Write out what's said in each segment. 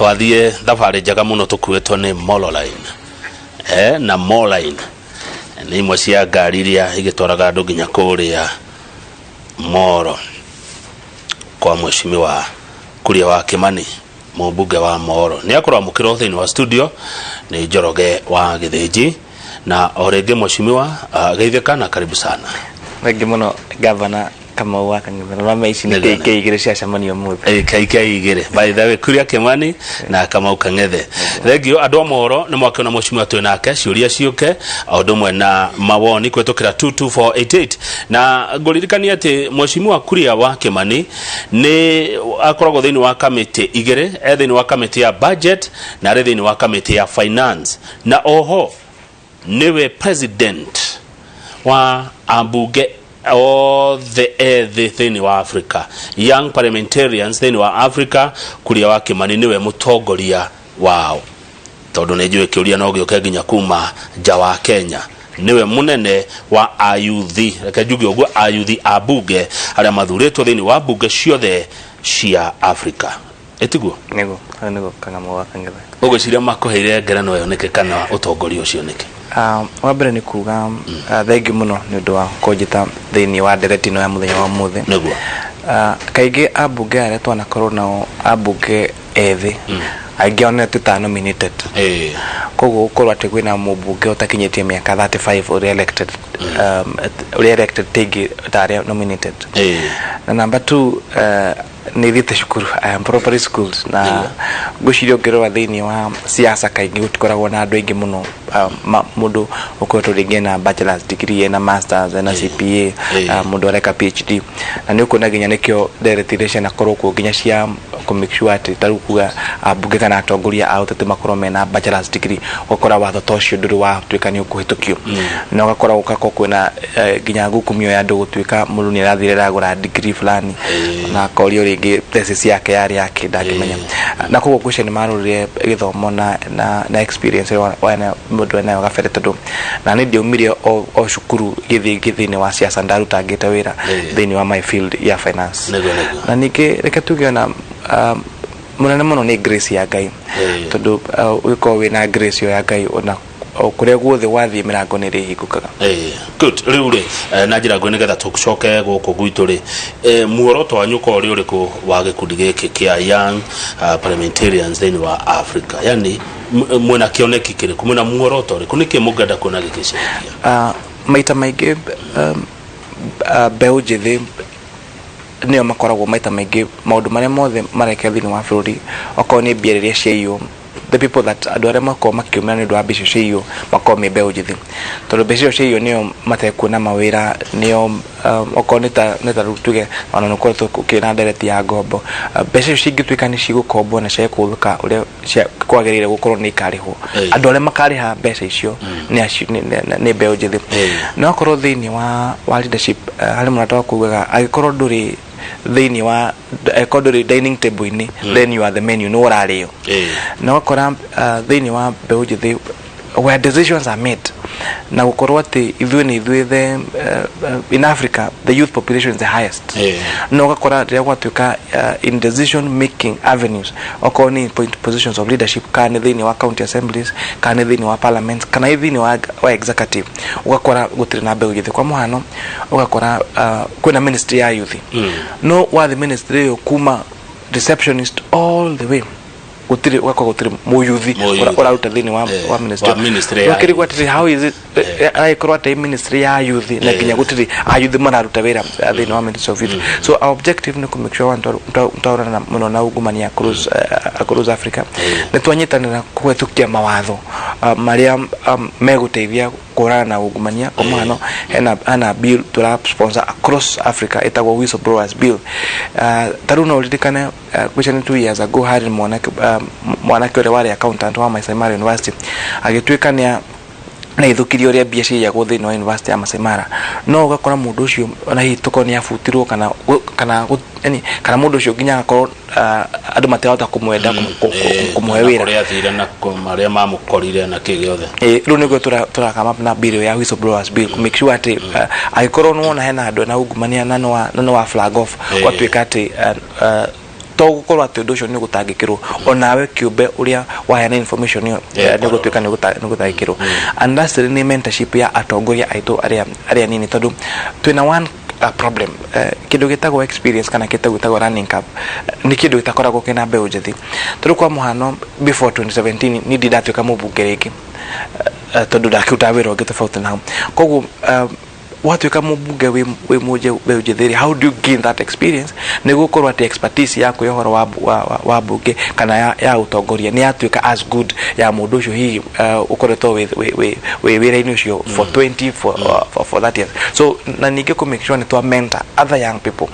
Twathiĩ thabarĩ njega mũno tũkuĩtwo nĩ Mololine. Na Moline nĩ imwe cia ngari iria igĩtwaraga andũ nginya kũrĩa Moro kwa Mheshimiwa Kuria wa Kimani, mũmbunge wa Moro. Nĩ akũramũkĩrwo thĩinĩ wa studio nĩ Njoroge wa Gĩthĩnji. Na o rĩngĩ Mheshimiwa, geithĩka na karibu sana. Thengi mũno, Gavana Kamau wa Kang'ethe. Na mama ici nĩ Nĩguo. KK igĩrĩ ciacemania ũmũthĩ. KK igĩrĩ, by the way, Kuria Kimani na Kamau Kang'ethe. Thengio andũ a mohoro nĩ mwakĩona mheshimiwa twĩ nake, ciũria ciũke o ũndũ ũmwe na mawoni kũhĩtũkĩra 22488. Na ngũririkania atĩ Mheshimiwa Kuria wa Kimani nĩ akoragwo thĩinĩ wa kamĩtĩ igĩrĩ, e thĩinĩ wa kamĩtĩ ya budget na arĩ thĩinĩ wa kamĩtĩ ya finance, na oho nĩwe president wa ambunge othe ethĩ thĩinĩ wa Africa, Young Parliamentarians thĩinĩ wa Africa. Kuria wa Kimani nĩwe mũtongoria wao, tondũ nĩ njũĩ kĩũria no gĩũke nginya kuma nja wa Kenya. Nĩwe mũnene wa ayuthi, reke njuge ũguo, ayuthi a bunge arĩa mathurĩtwo thĩinĩ wa bunge ciothe cia Africa. Ĩtiguo? Nĩguo, hau nĩguo Kang'amu wa Kang'ethe. Ũgwĩciria makũheire ngerenwa ĩyo nĩkĩ kana ũtongoria ũcio nĩkĩ? Wa mbere nĩ kuga thengiũ mũno nĩ ũndũ wa kũnjĩta thĩinĩ wa ndereti ĩno ya mũthenya wa ũmũthĩ. Kaingĩ ambunge arĩa twanakorwo nao, ambunge ethĩ, aingĩ ao nĩ twĩtaga nominated. Koguo gũkorwo atĩ kwĩna mũmbunge ũtakinyĩtie mĩaka 35 ũrĩa elected, ũrĩa elected ti aingĩ ta arĩa nominated. Na number two, nĩ thiĩte cukuru, I am properly schooled, na ngwĩciria ũngĩrora thĩinĩ wa siasa kaingĩ gũtikoragwo na andũ aingĩ mũno, mũndũ ũkoretwo rĩngĩ ena bachelor's degree, ena masters, ena CPA, mũndũ areka PhD. Na nĩ ũkuona nginya nĩkĩo ndereti iria cianakorwo kuo nginya cia kũ make sure atĩ ta rĩu kuga ambunge kana atongoria a ũteti makorwo mena bachelor's degree, ũgakora watho ta ũcio ndũrĩ watuĩka nĩ ũkũhĩtũkio, na ũgakora gũgakorwo kwĩna nginya ngukumio ya andũ gũtuĩka mũndũ nĩ arathire aragũra degree fulani na akorio rĩngĩ thesis yake yarĩ yake ndangĩmenya. Na koguo ngwĩciria nĩ marorire gĩthomo na experience ĩrĩa mũndũ enayo gabere, tondũ na nĩ ndiaumire o cukuru gĩthiĩ thĩinĩ wa siasa, ndarutangĩte wĩra thĩinĩ wa my field ya finance. Nĩguo nĩguo. Na ningĩ reke tuge ona mũnene mũno nĩ grace ya Ngai, tondũ ũgĩkorwo wĩna grace ĩyo ya Ngai, ona o kũrĩa guothe wathiĩ mĩrango nĩ ĩrĩhingũkaga. Good. Rĩu rĩ, na njĩra nguhĩ nĩgetha tũcoke gũkũ gwitũ rĩ, muoroto wanyu ũkoragwo ũrĩ ũrĩkũ wa gĩkundi gĩkĩ kĩa Young Parliamentarians thĩinĩ wa Africa? Yani mwĩna kĩoneki kĩrĩkũ, mwĩna muoroto ũrĩkũ, nĩkĩ mũngĩenda kuona gĩgĩcenjia? Maita maingĩ mbeũ njĩthĩ nĩo makoragwo maita maingĩ maũndũ marĩa mothe mareka thĩinĩ wa bũrũri, okorwo nĩ mbia rĩrĩa ciaiywo, the people that andũ arĩa makoragwo makĩũmĩra nĩ ũndũ wa mbeca ciaiywo makoragwo me mbeũ njĩthĩ, tondũ mbeca icio ciaiywo nĩo matekuona mawĩra, nĩo okorwo nĩ ta rĩu tuge ona nĩ ũkoretwo ũkĩona ndereti ya ngombo, mbeca icio cingĩtuĩka nĩ cigũkombwo na ciage kũhũthĩka ũrĩa kwagĩrĩire gũkorwo nĩ ikarĩhwo, andũ arĩa makarĩha mbeca icio nĩ acio nĩ mbeũ njĩthĩ. No akorwo thĩinĩ wa leadership, harĩ mũrata wakwa ugaga angĩkorwo ndũrĩ thĩinĩ wa angĩkorwo ndũrĩ dining table-inĩ, then you are the menu, nĩ ũrarĩo. Na ũgakora thĩinĩ wa mbeũ njĩthĩ where decisions are made, na gũkorwo atĩ ithuĩ nĩ ithuĩ the in Africa the youth population is the highest, na ũgakora rĩrĩa gwatuĩka in decision making avenues, okorwo nĩ point positions of leadership, kana nĩ thĩinĩ wa county assemblies, kana nĩ thĩinĩ wa parliament, kana nĩ thĩinĩ wa executive, ũgakora gũtirĩ na mbeũ njĩthĩ. Kwa mũhano, ũgakora kwĩna ministry ya youth, no wathi ministry ĩyo kuma receptionist all the way gũtirĩ, ũgakora gũtirĩ mũyuthi Mũyuthi. ũraruta thĩinĩ wa wa ministry. Wa ministry ya Ũkĩrigwo atĩrĩ, how is it aragĩkorwo atĩ ministry ya youth na nginya gũtirĩ ayuthi mararuta wĩra thĩinĩ wa Ministry of Youth? So our objective nĩ kũ make sure twahũrana mũno na ungumania across Africa, nĩ twanyitanĩra kũhetũkia mawatho marĩa megũteithia kũhũrana na ungumania. Kwa mũhano, hena bill tũra sponsor across Africa ĩtagwo whistleblowers bill. Ta rĩu no ũririkane, kwĩca nĩ 2 years ago, harĩ mwanake ũrĩa warĩ accountant wa Masai Mara University agĩtuĩka nĩ nĩ aithũkirie ũrĩa mbia ciaiyagwo thĩinĩ wa university ya Masai Mara. No ũgakora mũndũ ũcio ona hihi tũkorwo nĩ abutirwo kana yani, kana mũndũ ũcio nginya agakorwo andũ matirahota kũmwenda kũmũhe Na wĩra. Kũrĩa athire na marĩa mamũkorire na kĩ gĩothe. Rĩu nĩguo tũrakama up na bill ya whistleblowers bill ku make sure atĩ angĩkorwo nĩwona hena andũ na ungumania na nĩ wa flag off, gwatuĩka atĩ To gũkorwo atĩ ũndũ ũcio nĩ ũgũtangĩkĩrwo onawe kĩũmbe ũrĩa waheana information ĩyo, nĩ ũgũtuĩka nĩ ũgũtangĩkĩrwo. And lastly, nĩ mentorship ya atongoria aitũ arĩa nini, tondũ twĩna one problem, kĩndũ gĩtagwo experience kana kĩndũ gĩtagwo learning curve, nĩ kĩndũ gĩtakoragwo kĩna mbeũ njĩthĩ. Tondũ kwa mũhano, before 2017 niĩ ndindatuĩka mũmbunge rĩngĩ, tondũ ndakĩrutaga wĩra ũngĩ tofauti na hau. Koguo watuĩka mũmbunge wĩ mbeũ njĩthĩ rĩ, how do you gain that experience? Nĩ gũkorwo atĩ expertise yaku ya ũhoro wa mbunge kana ya ũtongoria nĩ yatuĩka as good ya mũndũ ũcio hihi ũkoretwo wĩ wĩra-inĩ ũcio for 20 for 30 years. So na ningĩ kũ make sure nĩ twa mentor other young people,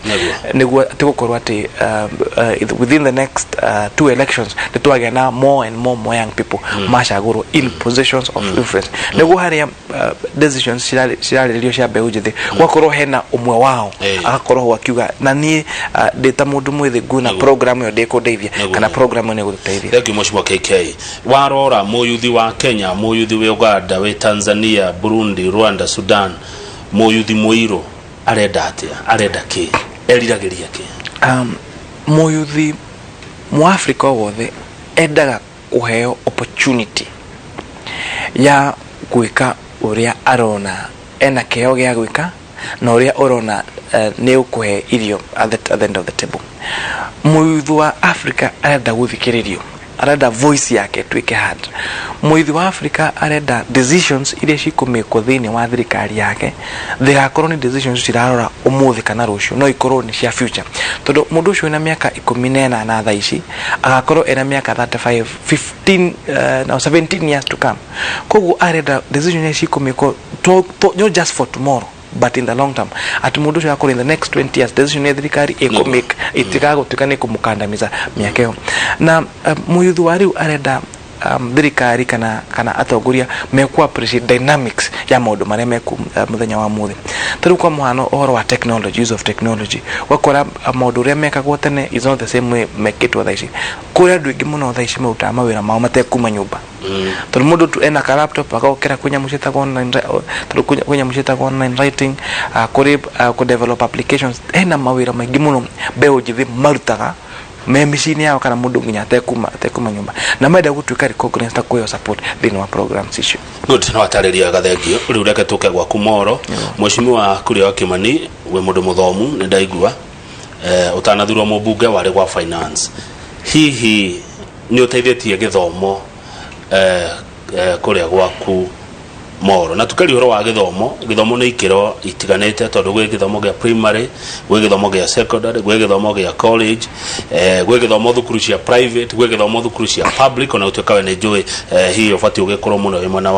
nĩguo atĩ gũkorwo atĩ within the next two elections nĩ twagĩa na more and more young people macagũrwo in positions of influence, nĩguo harĩa decisions cirarĩrĩrio cia mbeũ njĩthĩ, gwakorwo hena ũmwe wao agakorwo ho akiuga, na niĩ ndĩ ta mũndũ mwĩthĩ nguona program ĩyo ndĩkũndeithia kana program ĩyo nĩ ĩgũtũteithia. Thank you, Mheshimiwa KK. Warora mũyuthi wa Kenya, mũyuthi wĩ Uganda, wĩ Tanzania, Burundi, Rwanda, Sudan, mũyuthi mũirũ arenda atĩa? Arenda kĩ? Eriragĩria kĩ? Mũyuthi mũafrika o wothe endaga kũheo opportunity ya gwĩka ũrĩa arona ena kĩheo gĩa gwĩka na ũrĩa ũrona nĩ ũkũhe irio at the end of the table. Mũyuthi wa Africa arenda gũthikĩrĩrio, arenda voice yake ĩtuĩke heard. Mũyuthi wa Africa arenda decisions iria cikũmĩkwo thĩinĩ wa thirikari yake thigakorwo nĩ decisions cirarora ũmũthĩ kana rũciũ, no ikorwo nĩ cia future, tondũ mũndũ ũcio wĩna mĩaka 18 thaa ici agakorwo ena mĩaka 35, 15, no, 17 years to come. Koguo arenda decision iria cikũmĩkwo not just for tomorrow but in the long term, ati mũndũ ũcio akorwo in the next 20 years decision ya thirikari ĩkũmake ĩtigagũtuĩka nĩ kũmũkandamiza mĩaka ĩyo. Na mũyuthi wa rĩu arenda thirikari kana atongoria meku appreciate dynamics ya maũndũ marĩa meku mũthenya wa mũthĩ. Ta rĩu kwa mũhano, ũhoro wa technology, use of technology, ũgakora maũndũ ũrĩa mekagwo tene is not the same way mekĩtwo thaa ici. Kũrĩ andũ aingĩ mũno thaa ici marutaga mawĩra mao matekuma nyũmba, tondũ mũndũ tu ena ka laptop agokĩra kwĩ nyamũ ciĩtagwo online, tondũ kwĩ nyamũ ciĩtagwo online writing, kũrĩ kũ develop applications. Hena mawĩra maingĩ mũno mbeũ njĩthĩ marutaga me mĩciĩ-inĩ yao kana mũndũ nginya atekuma nyũmba, na menda gũtuĩka recognized na kũheo support thĩinĩ wa programs icio. Good, no atarĩria gathengio. Rĩu reke tũke gwaku Moro. Mheshimiwa Kuria wa Kimani, wĩ mũndũ mũthomu, nĩ ndaigua ũtanathurwo mũmbunge warĩ gwa finance. Hihi nĩ ũteithĩtie gĩthomo kũrĩa gwaku Moro? Na tukaria ũhoro wa gĩthomo, gĩthomo nĩ ikĩro itiganĩte, tondũ gwĩ gĩthomo gĩa primary, gwĩ gĩthomo gĩa secondary, gwĩ gĩthomo gĩa college, gwĩ gĩthomo thukuru cia private, gwĩ gĩthomo thukuru cia public. Ona gũtuĩka we nĩ njũĩ hihi ũbatiĩ ũgĩkorwo mũno wĩ mwena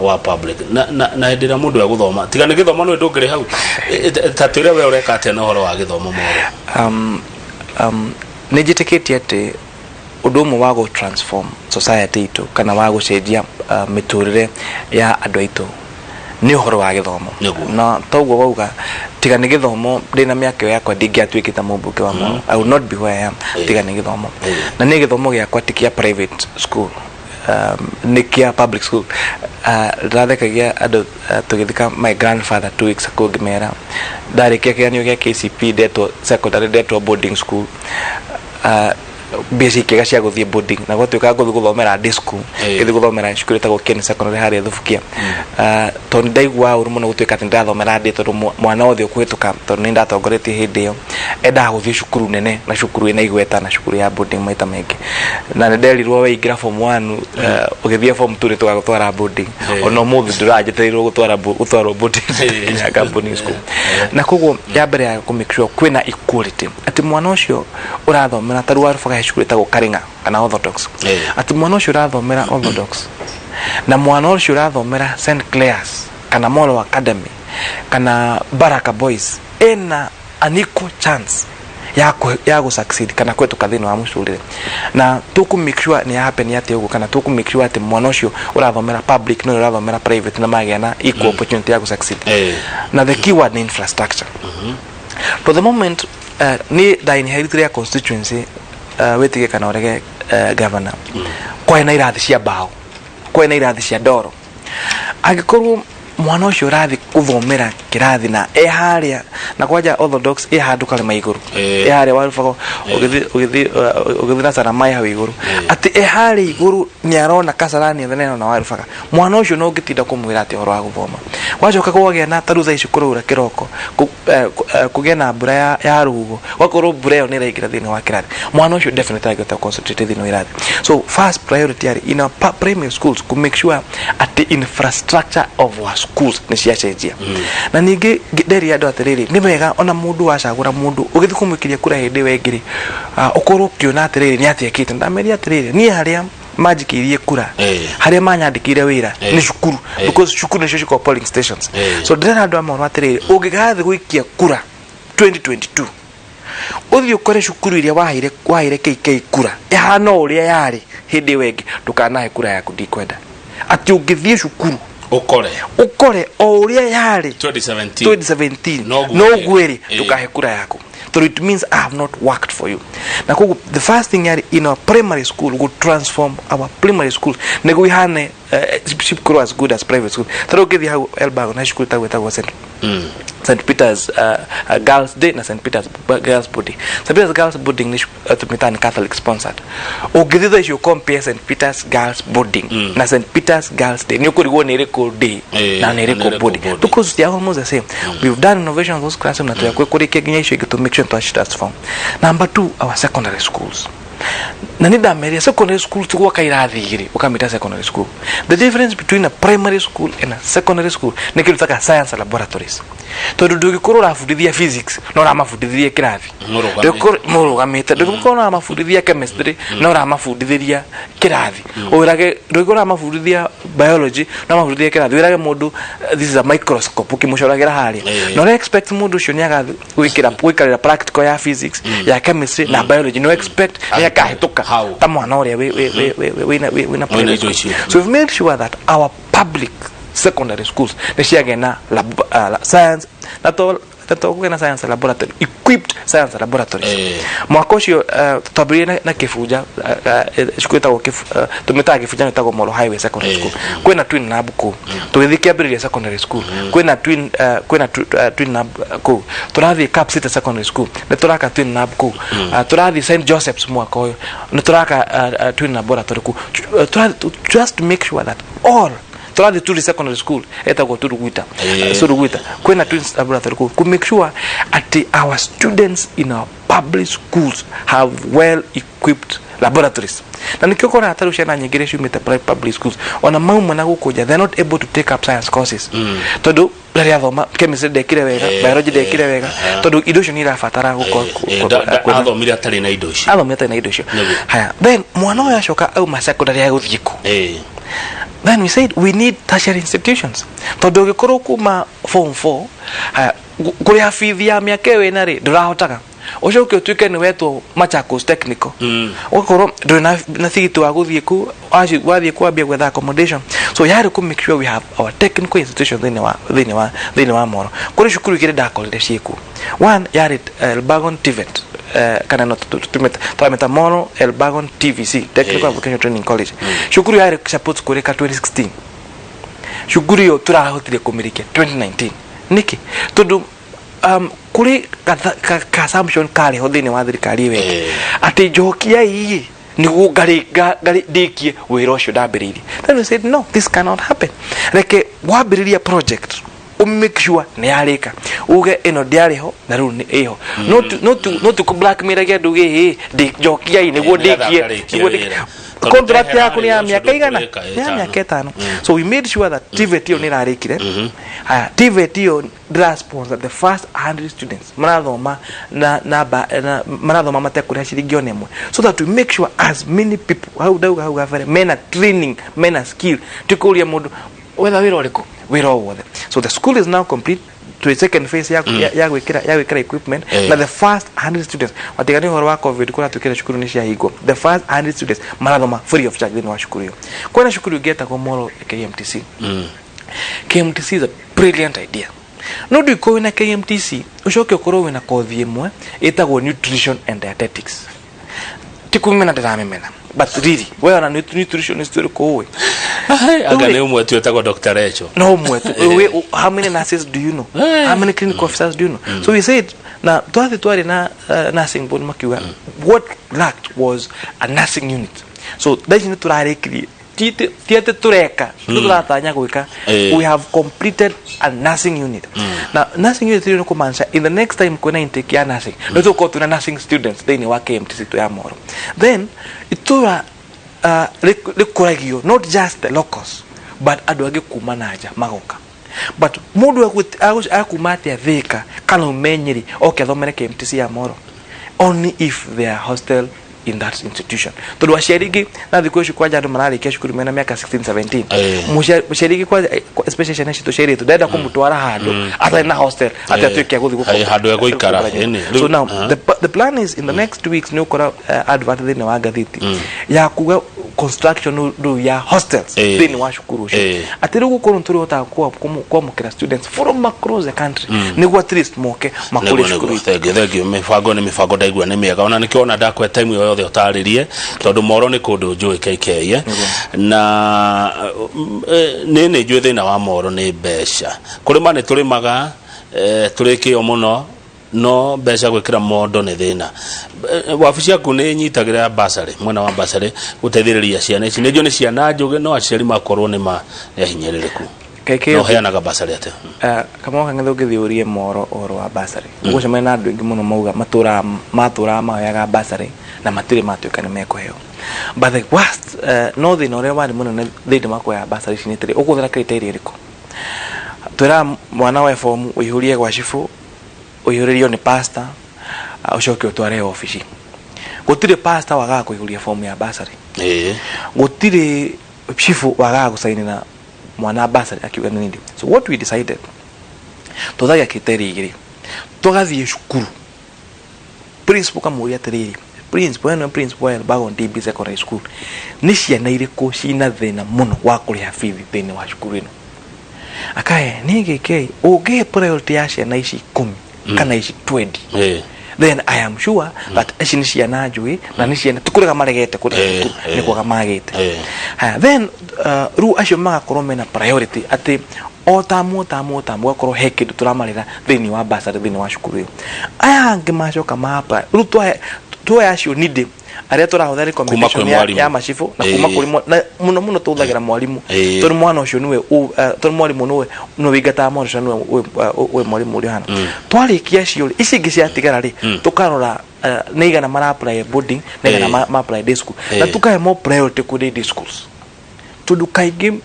wa public, na hĩndĩ ĩrĩa mũndũ egũthoma, tiga nĩ gĩthomo nĩ ndũngĩrĩ hau. Ta twĩre we ũreka atĩa na ũhoro wa gĩthomo Moro? Nĩ njĩtĩkĩtie atĩ ũndũ ũmwe wa gũ transform society itũ kana wa gũcenjia mĩtũrĩre ya andũ aitũ nĩ ũhoro wa gĩthomo. Na toguo wauga, tiga nĩ gĩthomo, ndĩna mĩaka ĩyo yakwa ndingĩatuĩkĩte mũmbunge wa Moro. I would not be where I am tiga nĩ gĩthomo. Na nĩ gĩthomo gĩakwa ti kĩa private school, nĩ kĩa public school. Ndĩrathekagia andũ tũgĩthika my grandfather 2 weeks ago, ngĩmera ndarĩkia kĩgeranio gĩa KCP, ndetwo secondary, ndetwo boarding school, mbia cikĩga cia gũthiĩ boarding, na gwatuĩka ngũthiĩ gũthomera day school. Ngĩthiĩ gũthomera cukuru ĩtagwo Ken Secondary harĩa Thubukia, tondũ nĩndaigua ũru mũno gũtuĩka atĩ nĩndĩrathomera ndĩ, tondũ mwana wothe ũkũhĩtũka, tondũ nĩ ndatongoretie hĩndĩ ĩyo, endaga gũthiĩ cukuru nene na cukuru ĩna igweta na cukuru ya boarding maita maingĩ. Na nĩ nderirwo, weingĩra form 1, ũgĩthiĩ form 2 nĩ tũgagũtwara boarding. Ona ũmũthĩ ndũranjetereirwo gũtwarwo boarding, nginyaga boarding school. Na koguo ya mbere ya kũ make sure kwĩna equality, atĩ mwana ũcio ũrathomera, ta rĩu Warubaga he cukuru ĩtagwo Karing'a kana Orthodox, atĩ mwana ũcio ũrathomera Orthodox na mwana ũcio ũrathomera St Clare's kana Molo Academy kana Baraka Boys ena an equal chance ya gũ succeed kana kũhetũka thĩinĩ wa mũtũrĩre. Na tũkũ make sure nĩ happen atĩ ũguo, kana tũkũ make sure atĩ mwana ũcio ũrathomera public no ũrathomera private na magĩa na equal opportunity ya gũ succeed. Na the keyword nĩ infrastructure. To the moment ni ndainheritire ya constituency, wĩtige kana ũrege, governor, kwarĩ na irathi cia mbaũ, kwarĩ na irathi cia ndoro. Angĩkorwo Mwana ũcio ũrathiĩ gũthomera kĩrathi na e harĩa na kwanja Orthodox ĩ handũ karĩma igũrũ, ĩ harĩa warubago ũgĩthiĩ na Saramai hau igũrũ, atĩ e harĩa igũrũ nĩ arona Kasarani othe na arona Warubaga. Mwana ũcio no ũngĩtinda kũmwĩra atĩ ũhoro wa gũthoma. Wacoka kwagĩa na ta rĩu thaa ici kũraura kĩroko, kũgĩe na mbura ya rũhuho, gwakorwo mbura ĩyo nĩ ĩraingĩra thĩinĩ wa kĩrathi, mwana ũcio definitely angĩhota concentrate thĩinĩ wa irathi. So first priority yarĩ in our primary schools ku make sure atĩ infrastructure of our schools nĩ ciacenjia. Na ningĩ nderia andũ atĩrĩrĩ, nĩ wega ona mũndũ wacagũra mũndũ ũgĩthiĩ kũmũikĩria kura hĩndĩ ĩyo ĩngĩ rĩ, ũkorwo ũkĩona atĩrĩrĩ nĩ atĩa ekĩte. Ndameria atĩrĩrĩ, niĩ harĩa manjikĩirie kura, harĩa manyandĩkĩire wĩra nĩ cukuru, because cukuru nĩcio cikoragwo polling stations. So ndĩrera andũ a mohoro atĩrĩrĩ, ũngĩgathiĩ gũikia kura 2022, ũthiĩ ũkore cukuru iria waheire KK kura ĩhana o ũrĩa yarĩ hĩndĩ ĩyo ĩngĩ, ndũkanahe kura yaku. Ndikwenda atĩ ũngĩthiĩ cukuru ũkore ũkore o ũrĩa yarĩ 2017 2017, noguo noguo ĩrĩ, ndũkahe kura yaku, tondũ it means I have not worked for you. Na koguo the first thing yarĩ in our primary school go transform our primary school nĩguo ihane, cikorwo as good as private school. Tarĩu ũngĩthiĩ hau Elbagon na cukuru ĩtagwo St Peter's Girls Day na St Peter's Girls Boarding. St Peter's Girls Boarding nĩ tũmĩtaga nĩ Catholic sponsored. Ũngĩthiĩ thaa icio compare St Peter's Girls Boarding na St Peters Girls Day, nĩ ũkũrigwo nĩ ĩrĩkũ day na nĩ na nĩ ĩrĩkũ ĩrĩkũ boarding, boarding. because they are almost the same. We've done innovation on those classrooms na tuyakwe kũrĩkia nginya icio ingĩ to make sure twaci transform. Number two, our secondary schools. Na nĩ ndameria secondary school ti gwaka irathi igĩrĩ ũkamĩta secondary school. The difference between a primary school and a secondary school nĩ kĩndũ taka science laboratories, tondũ ndũngĩkorwo ũrabundithia physics no ũramabundithĩria kĩrathi. Mũrũgamĩte. Mũrũgamĩte. Ndũngĩkorwo ũramabundithia chemistry no ũramabundithĩria kĩrathi, wĩrage. Ndũngĩkorwo ũramabundithia biology no ũramabundithia kĩrathi, wĩrage mũndũ, "This is a microscope," ũkĩmũcoragĩra harĩa, na ũrĩa expect mũndũ ũcio nĩ agathiĩ gwĩkĩra gwĩkarĩra practical ya physics, ya chemistry na biology, no expect nĩ akahĩtũka How? ta mwana ũrĩa wĩna Wĩna private indo school. icio. So we've made sure that our public secondary schools nĩ ciagĩa na science na to kũgĩa na science laboratory, equipped science laboratories. Mwaka ũcio twambĩrĩrie na Kĩbunja, cukuru ĩtagwo tũmĩtaga Kĩbunja, nĩ ĩtagwo Molo Highway Secondary School. Kwĩna twin lab kũu. Tũgĩthiĩ kĩambĩrĩria secondary school, kwĩna twin lab kũu. Tũrathiĩ Cap City Secondary School, nĩ tũraka twin lab kũu. Tũrathiĩ St Joseph's mwaka ũyũ, nĩ tũraka twin laboratory kũu. Just to make sure that all tũrathiĩ Turi Secondary School etagwo Turuguita, Suruguita, kwĩna twin laboratory kũu, ku make sure atĩ our students in our public schools have well equipped laboratories. Na nikio ũkoraga tarĩu ciana nyingĩ iria ciumĩte public schools ona mauma na gũkũ nja, they're not able to take up science courses, tondũ rĩrĩa athoma chemistry ndekire wega, biology ndekire wega, tondũ indo icio nĩ irabatara gũkorwo Athomire atarĩ na indo icio. Athomire atarĩ na indo icio. Haya, then mwana ũyũ acoka auma secondary agũthiĩ kũ? Then we said we need tertiary institutions, tondũ ũngĩkorwo kuma form 4, haya, kũrĩha bithi ya mĩaka ĩyo ĩna rĩ, ndũrahotaga, ũcoke ũtuĩke nĩ wetwo Machakos Technical, ũgakorwo ndũrĩ na tigiti wa gũthiĩ ku, wathiĩ kwambia gwetha accommodation. So yarĩ kũ make sure we have our technical institution thĩinĩ wa Moro. Kũrĩ cukuru igĩrĩ ndakorire ciĩkuo. One yarĩ Elbagon TVET, kana no tũramĩta Moro Elbagon TVC, Technical Vocational Training College. Cukuru yarĩ supposed kũrĩka 2016, cukuru ĩyo tũrahotire kũmĩrĩkia 2019. Nĩkĩ? Tondũ kũrĩ ka assumption karĩ ho thĩinĩ wa thirikari ĩyo ĩngĩ atĩ njokia ii nĩguo ngarĩ ndĩkie wĩra ũcio ndambĩrĩirie. Then we said, "No, this cannot happen." Reke wambĩrĩria project, make sure nĩ yarĩka, uge ĩno ndĩarĩ ho na rĩu nĩ ĩho. No ti blackmail andũ, gĩ ndĩ njokia ii nĩguo Nĩgetha ndĩkie ngarĩkie nĩguo wĩra. ndĩkie. Tondũ Contract ndehera yaku nĩ ya wĩra ũcio mĩaka igana? ndũkũrĩka Nĩ ya ĩtano. mĩaka 5. So we made sure that TVET ĩyo nĩ ĩrarĩkire. Haya, TVET ĩyo ndĩra sponsor the first 100 students marathoma na marathoma matekũrĩha ciringi ona ĩmwe, so that we make sure as many people hau ndauga hau gabere mena training, mena skill, ti kũria mũndũ wetha wĩra ũrĩkũ, wĩra o wothe. So the school is now complete to second phase ya gwĩkĩra equipment. Na the first 100 students, watiga nĩ ũhoro wa COVID kũratuĩkire cukuru nĩ ciahingwo, the first 100 students marathoma free of charge thĩinĩ wa cukuru ĩyo. Kwĩna cukuru ĩngĩ ĩtagwo Moro KMTC. KMTC is a brilliant idea. No ndũikorwo wĩna KMTC ũcoke ũkorwo wĩna kothi ĩmwe ĩtagwo nutrition and dietetics. Ti kumena ndĩramĩmena, but really we ona nutritionist ũrĩkũ ũĩ? Anga nĩ ũmwe tu wĩtagwo Dr. Recho. No ũmwe tu. How many nurses do you know? How many clinical officers do you know? So we said na twathi twarĩ na nursing board, makiuga what lacked was a nursing unit. So thaa ici nĩ tũrarĩkirie, ti atĩ tũreka, nĩ tũratanya gwĩka. We have completed a nursing unit, na nursing unit ĩyo nĩ kũmaanisha in the next time kwĩna intake ya nursing, nĩ tũgũkorwo twĩna nursing students thĩinĩ wa KMTC itũ ya Moro. Then itũra rĩkũragio not just the locals but andũ angĩ kuma na nja magoka. But mũndũ akuma atĩa Thĩka kana ume Nyĩrĩ oke athomere KMTC ya Moro? Only if they are hostel in that institution, tondũ aciari aingĩ na thikũ ici kwanja andũ mararĩkia cukuru mena mĩaka 16, 17. Mũciari aingĩ kwanja, especially ciana citũ cia airĩtu, ndenda kũmũtwara handũ atarĩ na hostel atĩ atuĩke a gũthiĩ Handũ egũikara, ĩni. So now the plan is in the next 2 weeks nĩ ũkora advert thĩinĩ wa ngathĩti ya kuga construction rĩu ya hostels thĩinĩ wa cukuru ũcio, atĩ rĩu gũkorwo nĩ tũrĩhotaga kwamũkĩra students from across the country nĩguo at least moke makũrie cukuru itũ. Thank you, thank you. Mĩbango nĩ mĩbango, ndaigua nĩ mĩega, ona nĩkĩo ona ndakwe time ĩyo yothe ũtarĩrie, tondũ Moro nĩ kũndũ njũĩ KK na nĩ njũĩ thĩna wa Moro nĩ mbeca. Kũrĩma nĩ tũrĩmaga, tũrĩ kĩo mũno, no mbeca gwĩkĩra mondo nĩ thĩna. Wabici yaku nĩ ĩnyitagĩra basarĩ, mwena wa basarĩ, gũteithĩrĩria ciana ici? Nĩ njũĩ nĩ ciana njũgĩ, no aciari makorwo nĩ ma nĩ ahinyĩrĩrĩku. KK. No ũheanaga basarĩ atĩa? Kamau Kang'ethe, ũngĩthiĩ ũrie Moro ũhoro wa basarĩ, ũgũcemania na andũ aingĩ mũno mauga matũraga matũraga mahoyaga basarĩ na matirĩ matuĩka nĩ mekũheo. But the worst, no thĩna ũrĩa warĩ mũnene thĩinĩ wa kuoya basarĩ ici nĩ atĩrĩ, ũkũhũthĩra criteria ĩrĩkũ? Twĩraga mwana we fomu ũihũrie gwa cibũ, ũihũrĩrio nĩ pastor, ũcoke ũtware obici. Gũtirĩ pastor wagaga kũihũria fomu ya basarĩ. Gũtirĩ cibũ wagaga gũcainĩra mwana basarĩ akiuga nĩ nindi. So what we decided, tũthagia criteria igĩrĩ. Tũgathiĩ cukuru, principal kamũria atĩrĩrĩ, "Principal, ĩno principal wa Elbagon DB Secondary School, nĩ ciana irĩkũ cina thĩna mũno wa kũrĩha bithi thĩinĩ wa cukuru ĩno?" Akae niĩ gĩkĩ ũngĩhe priority ya ciana ici 10 kana ici 20, then I am sure that ici nĩ ciana njũĩ na nĩ ciana ti kũrega maregete kũrĩha cukuru, nĩ kwaga magĩte. Haya, then rĩu acio magakorwo mena priority atĩ o tamu o tamu o tamu gũgakorwo he kĩndũ tũramarĩra thĩinĩ wa bursary thĩinĩ wa cukuru ĩyo. Aya angĩ macoka ma apply, rĩu tuoya acio nindĩ arĩa tũrahũthĩra recommendation kwĩ ya, mwarimũ. ya macibũ na kuma kũrĩ na mũno mũno tũhũthagĩra mwarimũ, tondũ mwana ũcio nĩwe tondũ mwarimũ nĩwe wĩingataga mwana ũcio, nĩwe wĩ mwarimũ ũrĩa hana. Twarĩkia acio rĩ, ici ingĩ ciatigara rĩ, tũkarora nĩ igana mara apply boarding na igana ma apply day school, na tũkahe more priority kũrĩ day schools, tondũ kaingĩ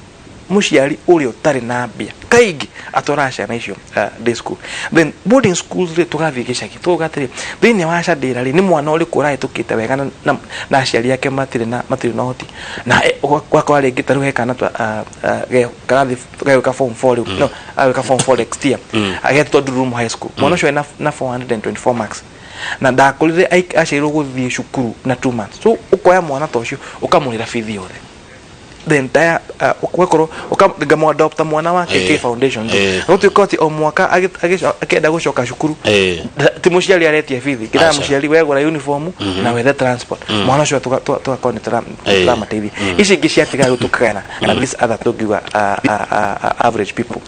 mũciari ũrĩa ũtarĩ na mbia kaingĩ atwaraga ciana icio day school. Then boarding schools rĩ, tũgathiĩ gĩcagi, tũgauga atĩrĩ, thĩinĩ wa Candĩra rĩ, nĩ mwana ũrĩkũ ũrahĩtũkĩte wega na aciari ake matirĩ na ũhoti, na ũgakora rĩngĩ ta rĩu he kana karathiĩ gegwĩka form 4 rĩu, no agwĩka form 4 next year, agetwo Ndururumo High School. Mwana ũcio ena na 424 marks na ndakũrire, aciarirwo gũthiĩ cukuru na 2 months. So ũkoya mwana ta ũcio ũkamũrĩra bithi yothe, the entire ũgakorwo ngamwadopta mwana wa KK Foundation. Gũtuĩka atĩ o mwaka akĩenda gũcoka cukuru, ti mũciari aretia bithi ngĩraga Aca. mũciari wegũra uniform na wethe transport. Mwana ũcio tũgakorwo nĩ tũramateithia. Ici ingĩ ciatigara rĩu tũkagana na these other tũngiuga average people,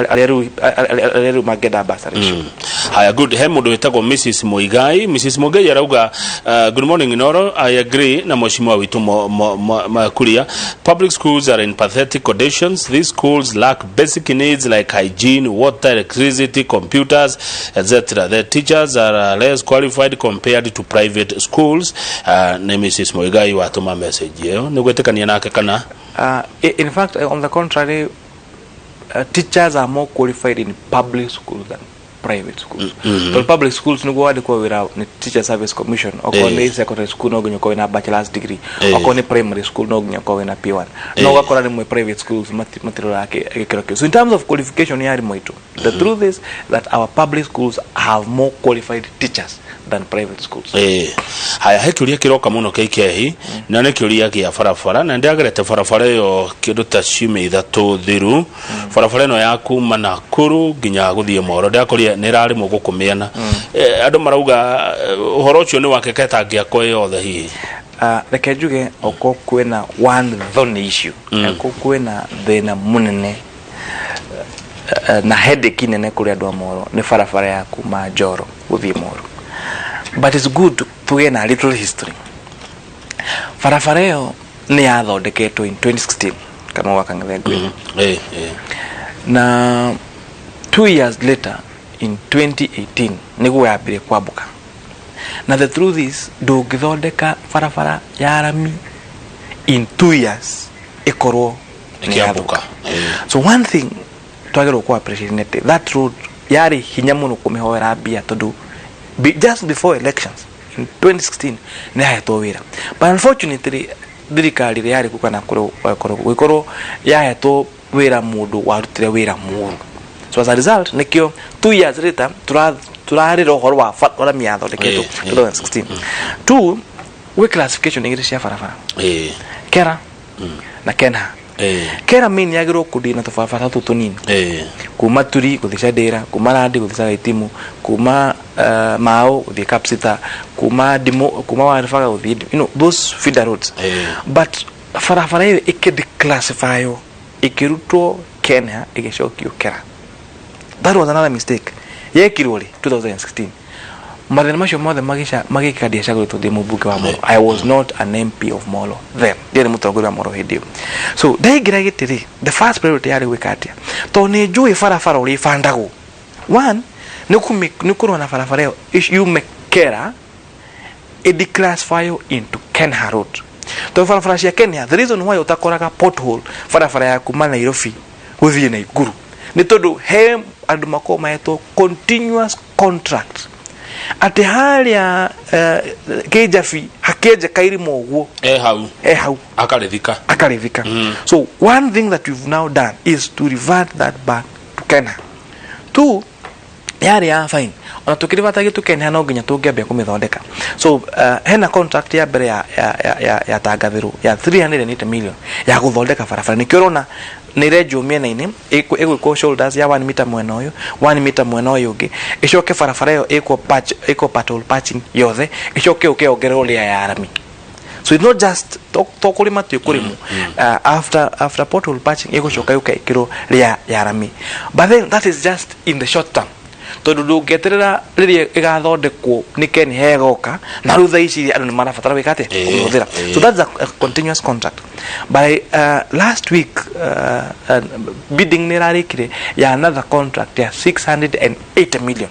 arĩa rĩu mangĩenda bursary icio. Haya, good. He mundu witagwo Mrs Muigai. Mrs Muigai arauga, "Good morning, Noro. I agree na mheshimiwa witu Kuria. Public schools are in pathetic conditions. These schools lack basic needs like hygiene, water, electricity, computers, etc. The teachers are less qualified compared to private schools." Nĩ Mrs Muigai watũma message ĩyo. Nĩ gwĩtĩkania nake kana? In fact, on the contrary, teachers are more qualified in public schools than private schools. Tondũ public schools nĩguo wandĩkwo wĩra nĩ Teacher Service Commission, okorwo nĩ secondary school no nginya ũkorwo wĩna bachelor's degree, okorwo nĩ primary school no nginya ũkorwo wĩna P1. No ũgakora rĩmwe private schools matiroraga gĩkĩro kĩu. So in terms of qualification ya arimũ aitũ, the truth is that our public schools have more qualified teachers than private schools. Haya, he kĩũria kĩroka mũno KK, na nĩ kĩũria gĩa barabara, na ndĩragerete barabara ĩyo kĩndũ ta ciumia 3 thiru, barabara ĩno ya kuma Nakuru nginya gũthiĩ Moro, ndĩrakorire nĩ ĩrarĩmwo gũkũ mĩena. Andũ marauga ũhoro ũcio nĩ wake ketangĩakwo yothe hihi. Reke njuge okorwo kwĩna one thorny issue, okorwo kwĩna thĩna mũnene na headache nene kũrĩ andũ a Moro, nĩ barabara ya kuma Njoro gũthiĩ Moro. But it's good tũgĩe na little history. Barabara ĩyo nĩ yathondeketwo in 2016, kama wa Kang'ethe ngwĩra. Eh, eh. Na 2 years later, in 2018, nĩguo yambire kwambũka. Na the truth is, ndũngĩthondeka barabara ya rami in 2 years ĩkorwo nĩ Ĩkĩambũka. yathũka. So one thing twagĩrĩirwo ku appreciate nĩ atĩ that road yarĩ hinya mũno kũmĩhoera mbia, tondũ just before elections in 2016 nĩ yahetwo wĩra, but unfortunately thirikari ĩrĩa yarĩ kuo, kana kũrĩ gũgĩkorwo yahetwo wĩra mũndũ warutire wĩra mũru. So as a result, nĩkĩo 2 years later turarĩra ũhoro wa rami yathondeketwo 2016. Two, gwĩ classification igĩrĩ cia barabara, Kera na Kenha. Kera main yagĩrĩirwo kũndina tũbarabara tũtũ tũnini, kuma Turi gũthiĩ Chandĩra, kuma Randi gũthiĩ Sagaitimu, kuma Mao gũthiĩ Kapsita, kuma Ndimũ, kuma Warĩbaga gũthiĩ those feeder roads. But barabara ĩyo ĩkĩdeclassifywo, ĩkĩrutwo Kenya, ĩgĩcokio Kera. That was another mistake yekirwo rĩ 2016. Mathĩna macio mothe magĩkĩka ndiacagũrĩtwo ndĩ mũmbunge wa Molo. I was not an MP of Molo then, ndiarĩ mũtongoria wa Molo hĩndĩ ĩyo. So ndaingĩra gĩtĩ rĩ, the first priority yarĩ gwĩka atĩa? Tondũ nĩ njũĩ barabara ũrĩa ĩbandagwo. One, nĩ kũrũa na barabara ĩyo yume Kera, ĩdeclassify into Kenha Road, tondũ barabara cia Kenya, the reason why ũtakoraga pothole barabara ya kuma Nairobi gũthiĩ Naikuru nĩ tondũ he andũ makoragwo mahetwo continuous contract atĩ harĩa Kĩnjabi hakĩenjeka irima ũguo, e hau, e hau, akarĩthika. Akarĩthika. So one thing that we've now done is to revert that back to Kenya. Two, yarĩ ya fine, ona tũkĩrĩbatagia tũkenya, no nginya tũngĩambia kũmĩthondeka. So hena contract ya mbere ya tangathĩrwo ya 380 million ya gũthondeka barabara. Nĩkĩo ũrona nĩ ĩrenjwo mĩena-inĩ, ĩgwĩkwo shoulders ya 1 meter mwena ũyũ, 1 meter mwena ũyũ ũngĩ, ĩcoke barabara ĩyo ĩkwo patch, ĩkwo pothole patching yothe, ĩcoke yũke yongererwo layer ya rami. So it's not just to kũrĩma twĩ kũrĩmwo. After pothole patching, ĩgũcoka yũke ĩkĩrwo layer ya rami. But then that is just in the short term, tondũ ndũngĩeterera rĩrĩa ĩgathondekwo nĩ Ken hegoka na rĩu thaa ici andũ nĩ marabatara gwĩka atĩa? Kũmĩhũthĩra. So that's a continuous contract. By last week, bidding nĩ ĩrarĩkire ya another contract ya 680 million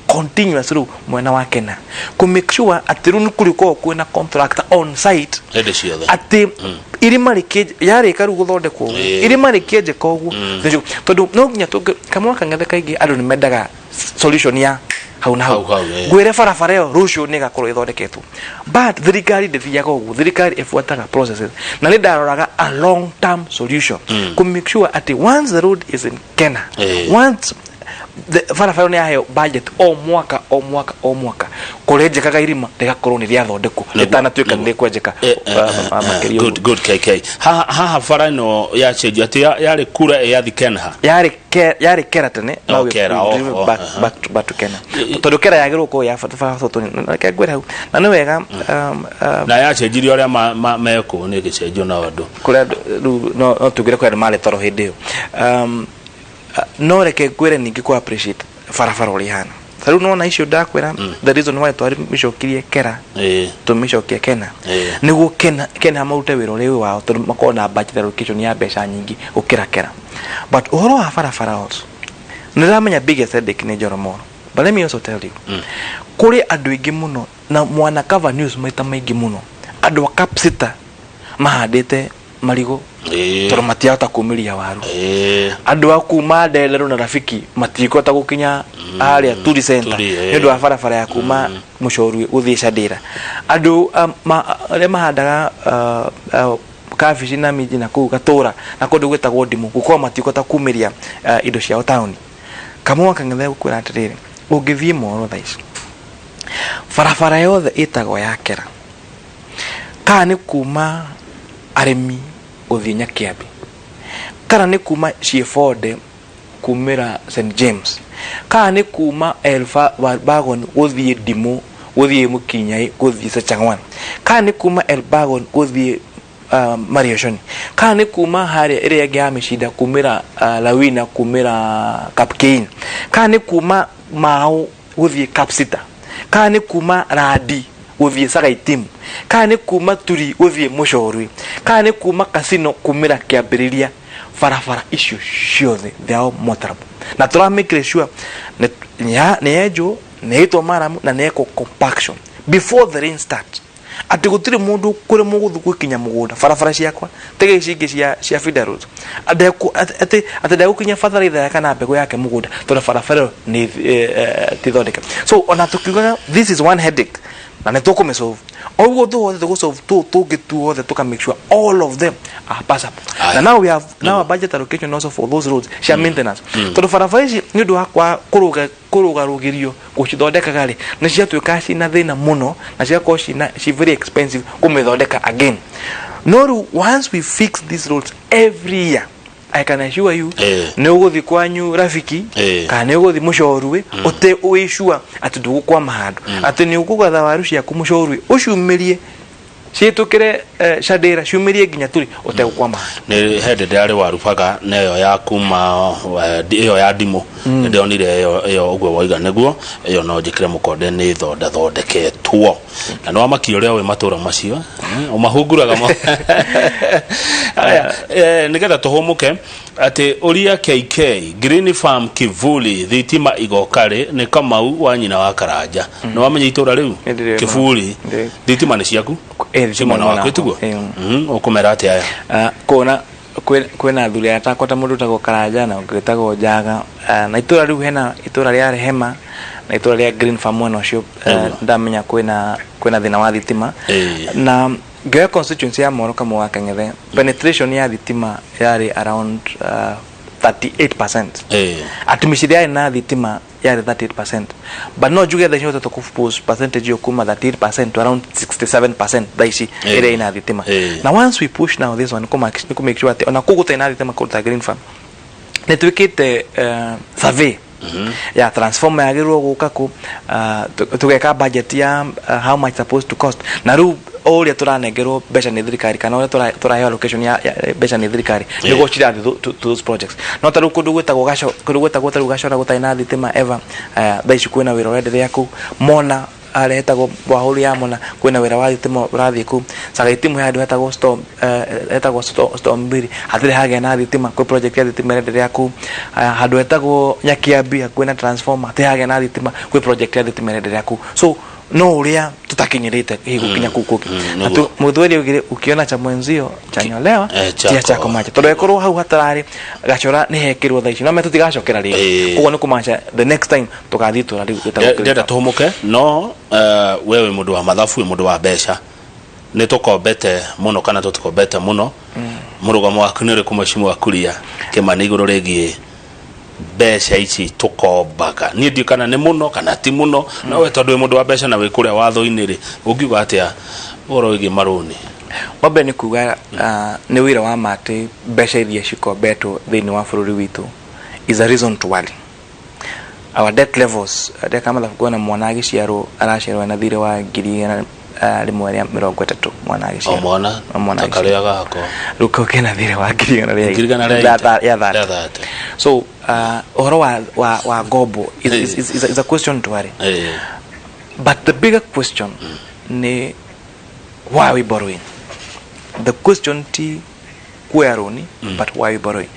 continuous rĩu mwena wa Kenya, kũ make sure atĩ rĩu nĩ kũrĩkorwo kwĩna contractor on site hĩndĩ ciothe, atĩ irima rĩkĩenje yarĩka rĩu gũthondekwo ũguo, irima rĩkĩenjeka ũguo. Tondũ no nginya tũngĩ kamwe kang'ethe, kaingĩ andũ nĩ mendaga solution ya hau na hau. Hau hau. Ngwĩre barabara ĩyo rũciũ nĩ ĩgakorwo ĩthondeketwo, but thirikari ndĩthiaga ũguo. Thirikari ĩbuataga processes, na nĩ ndaroraga a long term solution kũ make sure atĩ once the road is in Kenya, once the barabara ĩyo nĩ yaheo budget o mwaka, o mwaka, o mwaka, kũrenjekaga irima rĩgakorwo nĩ rĩathondekwo rĩtanatuĩka nĩ rĩkwenjeka makĩria Good. ũguo. Good. KK, haha haha bara ĩno yacenjio atĩ yarĩ kura ĩyathi Kenha? Yarĩ Kera tene. Oh, Now we Kera, we oh, drive oh, back, back to Kenya, tondũ Kera yagĩrĩirwo gũkorwo ya bata barabara tũnini. Reke ngwĩre hau na nĩ wega Na yacenjirio arĩa mekũ nĩ ĩgĩcenjio na andũ. Kũrĩa rĩu no tugire kũrĩa andũ marĩ toro hĩndĩ ĩyo. No reke ngwĩre ningĩ kũ appreciate barabara ũrĩa ihana ta rĩu nona icio ndakwĩra, the reason why twarĩmĩcokirie Kera, tũmĩcokie Kena, nĩguo Kena marute wĩra ũrĩa wĩ wao, tondũ makorwo na budget allocation ya mbeca nyingĩ gũkĩra Kera. But ũhoro wa barabara also, nĩ ndĩramenya biggest headache nĩ Njoromoro, but let me also tell you, kũrĩ andũ aingĩ mũno na mwana cover news maita maingĩ mũno, andũ a Kapsita mahandĩte marigũ tondũ matiahota kumĩria waru. Andũ a kuma Ndenderũ na Rafiki matikũhota gũkinya harĩa Turi Center Turi, nĩ ũndũ wa barabara ya kuma Mũcorui gũthiĩ Chandĩra. Andũ arĩa mahandaga kabici na minji na kũu Gatũra na kũndũ gwĩtagwo Ndimũ, gũkorwo matikũhota kumĩria indo ciao taũni. Kamũa kang'ethe gũkwĩra atĩrĩrĩ, ũngĩthiĩ Moro thaa ici, barabara yothe ĩtagwo ya Kera, kana nĩ kuma arĩmi gũthiĩ Nyakĩambi, kana nĩ kuma Ciĩbonde kumĩra St James, kana nĩ kuma Elfa Bagon gũthiĩ Ndimũ Gũthiĩ Mũkinyai, gũthiĩ Sachangwan, kana nĩ kuma Elbagon gũthiĩ Marioshoni, kana nĩ kuma harĩa ĩrĩa ĩngĩ ya mĩcinda kumĩra Lawina, kumĩra Kapkein, kana nĩ kuma Mau gũthiĩ Kapsita, kana nĩ kuma Randi gũthiĩ Sagaitim, kana nĩ kuma Turi gũthiĩ Mũcorwe, kana nĩ kuma Kasino kumĩra Kĩambĩrĩria, barabara icio ciothe they are all motorable, na tũra make sure nĩ yenjwo, nĩ yaitwo maramu na nĩ yekwo compaction before the rain start, atĩ gũtirĩ mũndũ kũrĩmwo gũthiĩ gũkinya mũgũnda. Barabara ciakwa tiga ici ingĩ cia feeder roads, atĩ ndegũkinya bataraitha yake kana mbegũ yake mũgũnda tondũ barabara ĩyo nĩ ti thondeke. So ona tũkiugaga this is one headache na nĩ tũkũmĩsolve, o ũguo tũhotete gũsolve tũũ tũngĩ tuothe, tũka make sure all of them are passable. Aya. Na now we have now a budget allocation also for those roads cia maintenance, tondũ barabara ici nĩ ũndũ wa kwa kũrũga kũrũgarũgĩrio gũcithondekaga rĩ, nĩ ciatuĩka cina thĩna mũno na cigakorwo cina ci very expensive kũmĩthondeka again. No rĩu once we fix these roads every year, I can assure you, nĩ ũgũthiĩ kwanyu Rafiki kana nĩ ũgũthiĩ Mũcorwe ũte wĩ sure atĩ ndũgũkwama handũ, atĩ nĩ ũkũgetha waru ciaku Mũcorwe, ũciumĩrie ciĩtũkĩre Candĩra, ciumĩrie nginya Turi ũtegũkwama handũ. Nĩ hĩndĩ ndĩrarĩ warubaga na ĩyo ya kuma ĩyo ya ndimũ, nĩ ndĩronire ĩyo ũguo woiga nĩguo ĩyo no njĩkĩre mũkonde, nĩ thonda thondeketwo na nĩ wamakia ũrĩa wĩ matũra macio, ũmahunguraga mo. Aya, nĩgetha tũhũmũke atĩ ũria KK Green Farm Kivuli thitima igoka rĩ, nĩ Kamau wa nyina wa Karanja. Nĩ wamenya itũra rĩu? Nĩ ndĩrĩ. Kiburi. Ndĩrĩ. Thitima nĩ ciaku? Thitima ci mwena nĩ waku mwena tiguo? wakwa, ĩĩ. Ũkũmera atĩa aya? Kuona kwĩna athuri atakwa ta mũndũ ũtagwo Karanja na ũngĩ wĩtagwo Njaga. Na itũra rĩu hena itũra rĩa Rehema na itũra rĩa Green Farm mwena ũcio. Nĩguo. Ndamenya kwĩna thĩna wa thitima. Na ngĩoya constituency ya Moro Kamau wa Kang'ethe, penetration ya thitima yarĩ around 38%, atĩ mĩciĩ yarĩ na thitima yarĩ 38%, but no njuge thaa ici hotete kũ percentage ĩyo kuma 38% to around 67% thaa ici ĩrĩa ĩna thitima. Na once we push now this one, nĩ kũ make sure atĩ ona kũu gũtarĩ na thitima, kũndũ ta Green Farm, nĩ twĩkĩte survey ya transformer yagĩrĩirwo gũka kũ, tũgeka budget ya how much supposed to cost, na rĩu o ũrĩa tũranengerwo mbeca nĩ thirikari kana ũrĩa tũraheo allocation ya mbeca nĩ thirikari, nĩguo cirathiĩ to those projects. No ta rĩu kũndũ gwĩtagwo Gaco, kũndũ gwĩtagwo ta rĩu Gacora gũtarĩ na thitima ever, thaa ici kwĩna wĩra ũrenderea kũu. Mona harĩa hetagwo Wahũri ya Mona kwĩna wĩra wa thitima ũrathiĩ kũu. Sagaitimu he handũ hetagwo Storm, hetagwo Storm Mbiri, hatirĩ hagĩa na thitima, kwĩ project ya thitima ĩrenderea kũu. Handũ hetagwo Nyakiambi hakuhĩ na transformer hatirĩ hagĩa na thitima, kwĩ project ya thitima ĩrenderea kũu. So no ũrĩa tũtakinyĩrĩte hihi gũkinya kũu kũngĩ. Na Mũthweri augire, "Ukiona cha mwenzio chanyolewa, chako. tia chako macho," tondũ ĩkorwo hau hatararĩ Gacora nĩ hekĩrwo thaa ici, no me tũtigacokera rĩngĩ. Koguo nĩ kũmaca the next time tũgathiĩ itũra rĩu rĩtagwo Green Ndĩrenda Farm. tũhũmũke no we wĩ mũndũ wa mathabu, wĩ mũndũ wa mbeca, nĩ tũkombete mũno kana tũtikombete mũno? Mũrũgamo waku nĩ ũrĩkũ, mheshimiwa Kuria Kĩmani, igũrũ rĩgiĩ mbeca ici tũkombaga? Niĩ ndiũ kana nĩ mũno kana ti mũno, no we tondũ wĩ mũndũ wa mbeca na wĩ kũrĩa watho-inĩ rĩ, ũngiuga atĩa ũhoro wĩgiĩ marũni? Wa mbere nĩ kuga nĩ wĩra wa ma atĩ mbeca iria cikombetwo thĩinĩ wa bũrũri witũ is a reason to worry. Our debt levels, ndeka mathabu kuona mwana agĩciarwo araciarwo na thirĩ wa 130,000, mwana O agĩciarwo. mwana? O mwana ta agĩciarwo. karĩa gako. Rĩu kau kena thirĩ wa ngiri igana rĩa 100,000 ya 30. Ya 30. So ũhoro wa ngombo is a question to worry, but the bigger question ni why are we borrowing? The question ti kuoya rũni, but why are we borrowing?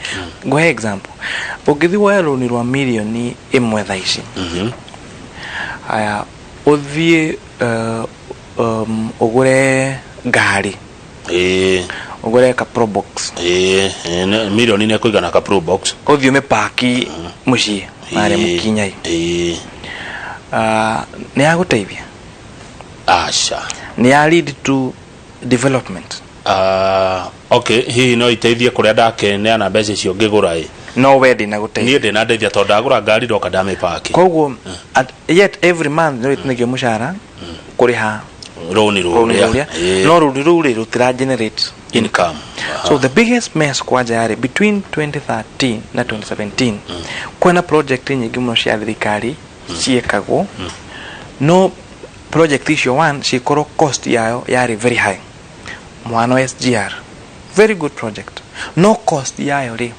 Ngũhe example, ũngĩthiĩ woya rũni rwa 1 million thaa ici, aya ũthiĩ ũgũre ngari, ũgũre ka Probox, Ĩĩ, mirioni nĩ kũigana ka Probox. Ũthiĩ ũmĩpaki mũciĩ harĩa Mũkinyai, nĩ yagũteithia? Aca. Nĩ ya lead to development? Okay, hihi no iteithie kũrĩa ndakeneana mbeca icio ngĩgũra ĩ. No we ndĩnagũteithia. Niĩ ndĩnandeithia tondũ ndagũra ngari ndoka ndamĩpaki. Koguo yet every month nĩ ũrĩtinagio mũcara kũrĩha rũni rũni rũrĩa. Rũrĩa no rũni rũu rĩ rũtira generate income. So the biggest mess kwanja yarĩ between 2013 na 2017, kwĩna project nyingĩ mũno cia thirikari ciĩkagwo, no Project icio one cikorwo cost yayo yarĩ very high. Mwana wa SGR, very good project, no cost yayo rĩ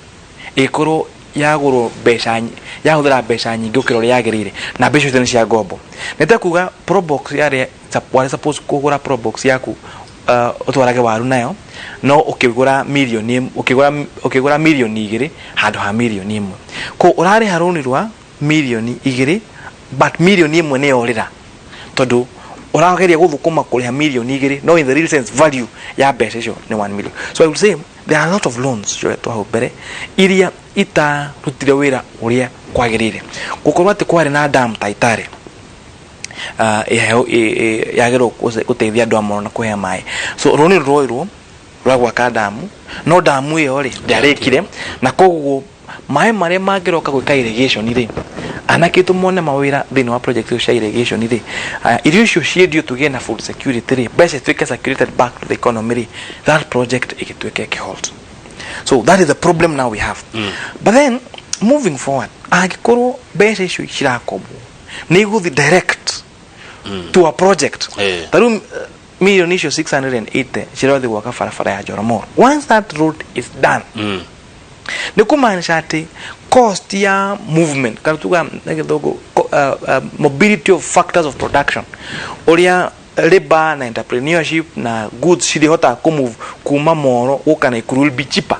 ĩkorwo yagũrwo mbeca yahũthĩra mbeca nyingĩ gũkĩra ũrĩa yagĩrĩire, na mbeca icio nĩ cia ngombo. Nĩ ta kuga Probox yarĩ warĩ suppose kũgũra Probox yaku ũtwarage waru nayo, no ũkĩgũra mirioni ũkĩgũra 2 mirioni handũ ha 1 mirioni. Ko ũrarĩha rũni rwa 2 mirioni, but 1 mirioni nĩ yorĩra tondũ ũrageria gũthũkũma kũrĩha 2 mirioni, no in the real sense value ya mbeca icio nĩ 1 million. So I would say there are a lot of loans cioetwo hau mbere iria itarutire wĩra ũrĩa kwagĩrĩire. Gũkorwo atĩ kwarĩ na dam ta Itare yagĩrĩirwo gũteithia andũ a Moro na kũhe maĩ, so rũni rwoirwo rwa gwaka damu, no damu ĩyo rĩ ndĩarĩkire, na koguo maĩ marĩa mangĩroka gwĩka irrigation rĩ, anake tũmone mawĩra thĩinĩ wa project icio cia irrigation rĩ, irio icio ciendio tũgĩe na food security rĩ, mbeca ituĩke circulated back to the economy rĩ, that project ĩgĩtuĩka ĩkĩhold. So that is the problem now we have. But then moving forward, angĩkorwo mbeca icio cirakombwo nĩ igũthiĩ direct to a project, ta rĩu milioni icio 680 cirathiĩ gwaka barabara ya Njoromoro, once that road is done, nĩ kũmaanisha atĩ cost ya movement, kana tuga na gĩthũngũ mobility of factors of production, ũrĩa labor na entrepreneurship na goods cirĩhotaga kũmove kuma Moro gũka Naikuru, will be cheaper.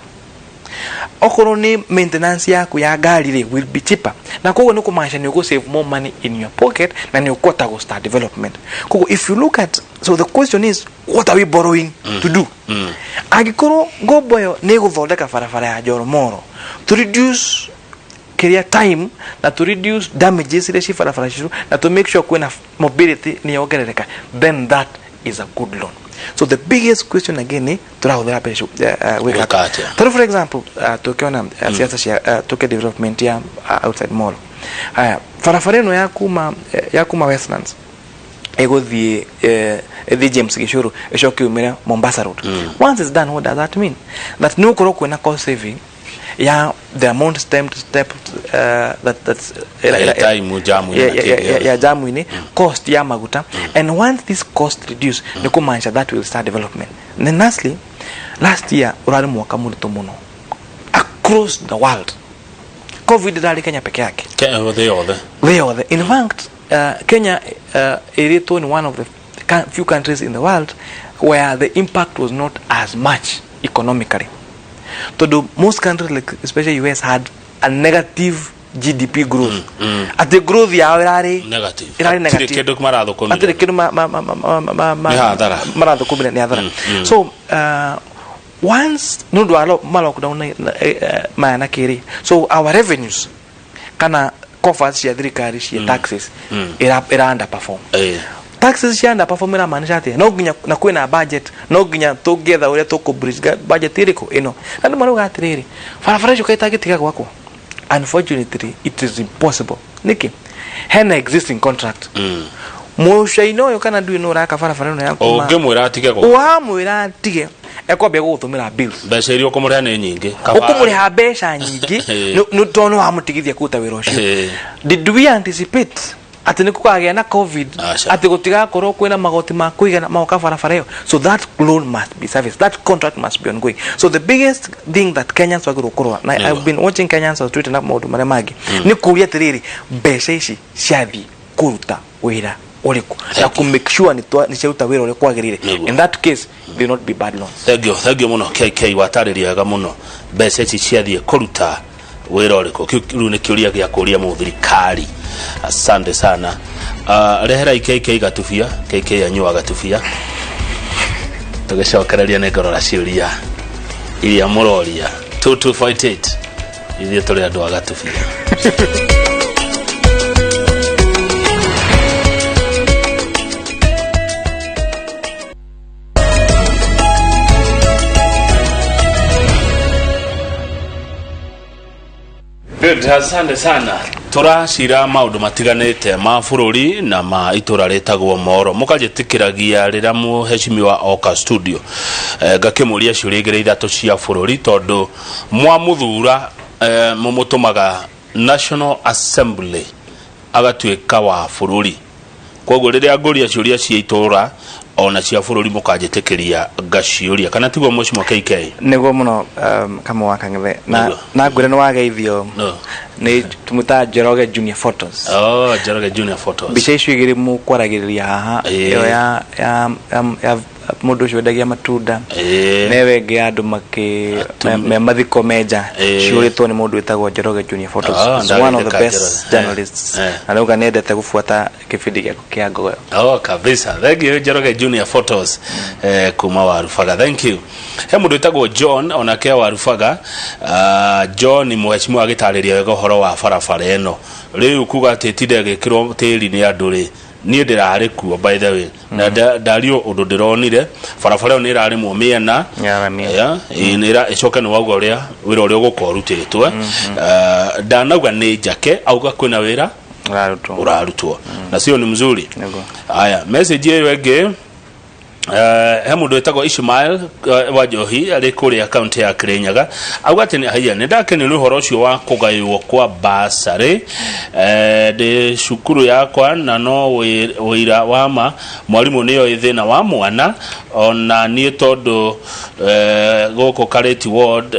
Okorwo nĩ maintenance yaku ya ngari rĩ, will be cheaper, na koguo nĩ kũmaanisha nĩ ũgũ save more money in your pocket na nĩ ũkũhota gũ start development. Koguo if you look at, so the question is, what are we borrowing to do? Angĩkorwo ngombo ĩyo nĩ ĩgũthondeka barabara ya Njoromoro to reduce kĩrĩa time na to reduce damages iria ci barabara cicu na to make sure kwĩna mobility nĩ yongerereka, then that is a good loan. So the biggest question again ni tũrahũthĩra mbeca gwĩka Gwĩka atĩa? Tarĩu for example, tũkĩona siasa cia tũke development ya outside Mall, haya barabara ĩno ya kuma Westlands ĩgũthiĩ ĩthiĩ James Gĩcũrũ, ĩcoke yumĩre Mombasa Road. Once it's done, what does that mean? That nĩ gũkorwo kwĩna cost saving ya the amount step step that's Time jamu-inĩ ya, na ya, kĩndũ ya, gĩothe. Ya jamu-inĩ, cost ya maguta. And once this cost reduce, nĩ kũmaanisha that will start development. Then lastly, last year ũrarĩ mwaka mũritũ mũno across the world. COVID ndĩrarĩ Kenya peke yake. Thĩ yothe. Thĩ yothe. In fact, Kenya ĩrĩtwo ni one of the few countries in the world where the impact was not as much economically, tondu most countries, like especially US, had a negative GDP growth, atĩ growth yao ĩrarĩ Negative. ĩrarĩ Hatirĩ negative. kĩndũ marathũkũmire. Hatirĩ kĩndũ Nĩ hathara. Marathũkũmire, nĩ hathara. So once nĩ ũndũ wa ma lockdown maya na kĩrĩ, so our revenues kana coffers cia thirikari cia taxes ĩra underperform. Taxes cia underperform ĩramaanisha atĩa? No nginya na kwĩna budget, no nginya tũngĩetha ũrĩa tũkũ bridge budget ĩrĩkũ ĩno. Na andũ marauga atĩrĩrĩ, barabara icio kaĩ itangĩtiga gwakwo? Unfortunately, it is impossible. Nĩkĩ? Hena existing contract. Mũcaina ũyũ kana ndui nũ ũraka barabara ĩno ya kuma Ũngĩmwĩra atige gwa wamwĩra atige, ekwambia gũgũtũmĩra bills. Mbeca iria ũkũmũrĩha nĩ nyingĩ. Ũkũmũrĩha mbeca nyingĩ tondũ nĩ wamũtigithia kũruta wĩra ũcio. Did we anticipate atĩ nĩ kũkagĩa na COVID, Aca. atĩ gũtigakorwo kwĩna magoti ma kũigana magoka barabara ĩyo? So that loan must be serviced, that contract must be ongoing. So the biggest thing that Kenyans wagĩrĩirwo kũrora, na I've been watching Kenyans on Twitter na maũndũ marĩa mangĩ, nĩ kũria atĩrĩrĩ, mbeca ici ciathiĩ kũruta wĩra ũrĩkũ, na kũ make sure nĩ ciaruta wĩra ũrĩa kwagĩrĩire. Nĩguo. In that case, they will not be bad loans. Thengiũ, thengiũ mũno KK, watarĩria wega mũno mbeca ici ciathiĩ kũruta wĩra ũrĩkũ. Kĩu rĩu nĩ kĩũria gĩa kũria mũthirikari. Asante sana. Reherai KK gatubia. KK anyua gatubia, tũgĩcokereria nĩ ngorora ciũria iria mũroria 22.8. Ithuĩ tũrĩ andũ a gatubia. Good, asante sana. Turacira maundu matiganite ma bururi na ma itura ritagwo Moro. Mukanjitikiragia rĩrĩa mũheshimiwa oka studio, ngakĩmũria ciũria igĩrĩ ithatũ cia bũrũri, tondũ mwamũthura mũmũtũmaga National Assembly agatuĩka wa bũrũri. Koguo rĩrĩa ngũria ciũria cia itũra ona cia bũrũri mũkanjĩtĩkĩria ngaciũria, kana tiguo Mheshimiwa KK? Nĩguo mũno, Kamau wa Kang'ethe, na Nĩguo. na ngwĩre nĩ wageithio. No. Nĩ tũmwĩtaga Njoroge Junior Photos. Oh, Njoroge Junior Photos. Mbica icio igĩrĩ mũkwaragĩrĩria haha, ĩyo ya mũndũ ũcio wendagia matunda newe ĩngĩ ya andũ makĩ me mathiko menja, cihũrĩtwo nĩ mũndũ wĩtagwo Njoroge Junior Photos. Ah, He's one of the ndageithĩka best Njoroge. journalists na rĩu nĩendete gũbuata kĩbindi gĩaku kĩa Ngogoyo. Oh, kabisa. Thank you, Njoroge Junior Photos, kuma Warubaga. Thank you. He mũndũ wĩtagwo John onake Warubaga. John mheshimiwa agĩtarĩria wega ũhoro wa barabara ĩno. Rĩu kuga atĩ tinde ĩgĩkĩrwo tĩri nĩ andũ rĩ, niĩ ndĩrarĩ kuo by the way na ndario ũndũ ndĩronire barabara ĩyo nĩ ĩrarĩmwo mĩena. Nĩyaramio. Ya, ĩ, nĩ ĩcoke nĩ wauga ũrĩa wĩra ũrĩa ũgũkorwo ũrutĩtwo. Ndanauga nĩ njake, auga kwĩna wĩra ũrarutwo. Ũrarutwo na sio ni mzuri. Nĩguo. Haya, message ĩyo ĩngĩ, he mũndũ wĩtagwo Ishmael wa Njohi arĩ kũrĩa kaunti ya Kirinyaga, auga atĩ haiya, nĩ ndakenio nĩ ũhoro ũcio wa kũgaywo kwa basarĩ ndĩ cukuru yakwa, na no wĩira wa ma mwarimũ nĩoĩ thĩna wa mwana. Ona niĩ tondũ gũkũ Karĩti ward